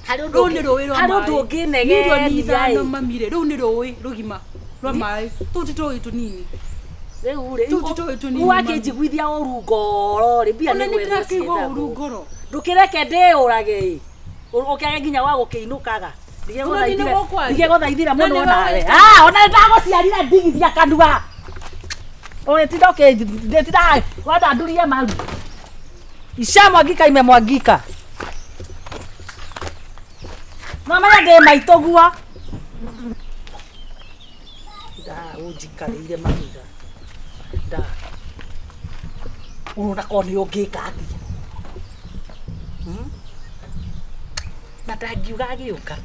Harĩ ũndũ Rũu nĩ rũĩ rwa harĩ ũndũ maĩ. ũngĩnegenia Mirioni 5 ĩ. mami rĩ, rũu nĩ rũĩ rũgima rwa maĩ. Tũu ti tũĩ tũnini. Rĩu rĩ, Tũu ti tũĩ tũnini. rĩu wakĩnjiguithia ũru ngoro rĩ, mbia Ona nĩ nĩ gwethwo ndĩrakĩigua ciethagwo. ũru ngoro. Ndũkĩreke ndĩũrage ĩ. Ũkĩage nginya wa gũkĩinũkaga. Ona niĩ nĩguo kwaria. Ndigegũthaithĩra Na mũno nĩwe nawe. wĩtagwo. Ah, ona nĩndagũciarire ndigithia kanua. Ũrĩtinda ũkĩnditinda wenda ndurie maru. Isha mwangika imemwangika. No menya ndĩ maitũ guo. Nda ũnjikarĩire mahiga. Nda. Ũrona korwo nĩ ũngĩka atĩa. Na ndangiuga agĩũka.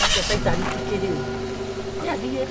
Nake caitani tikĩrĩ. Nĩ athiĩ.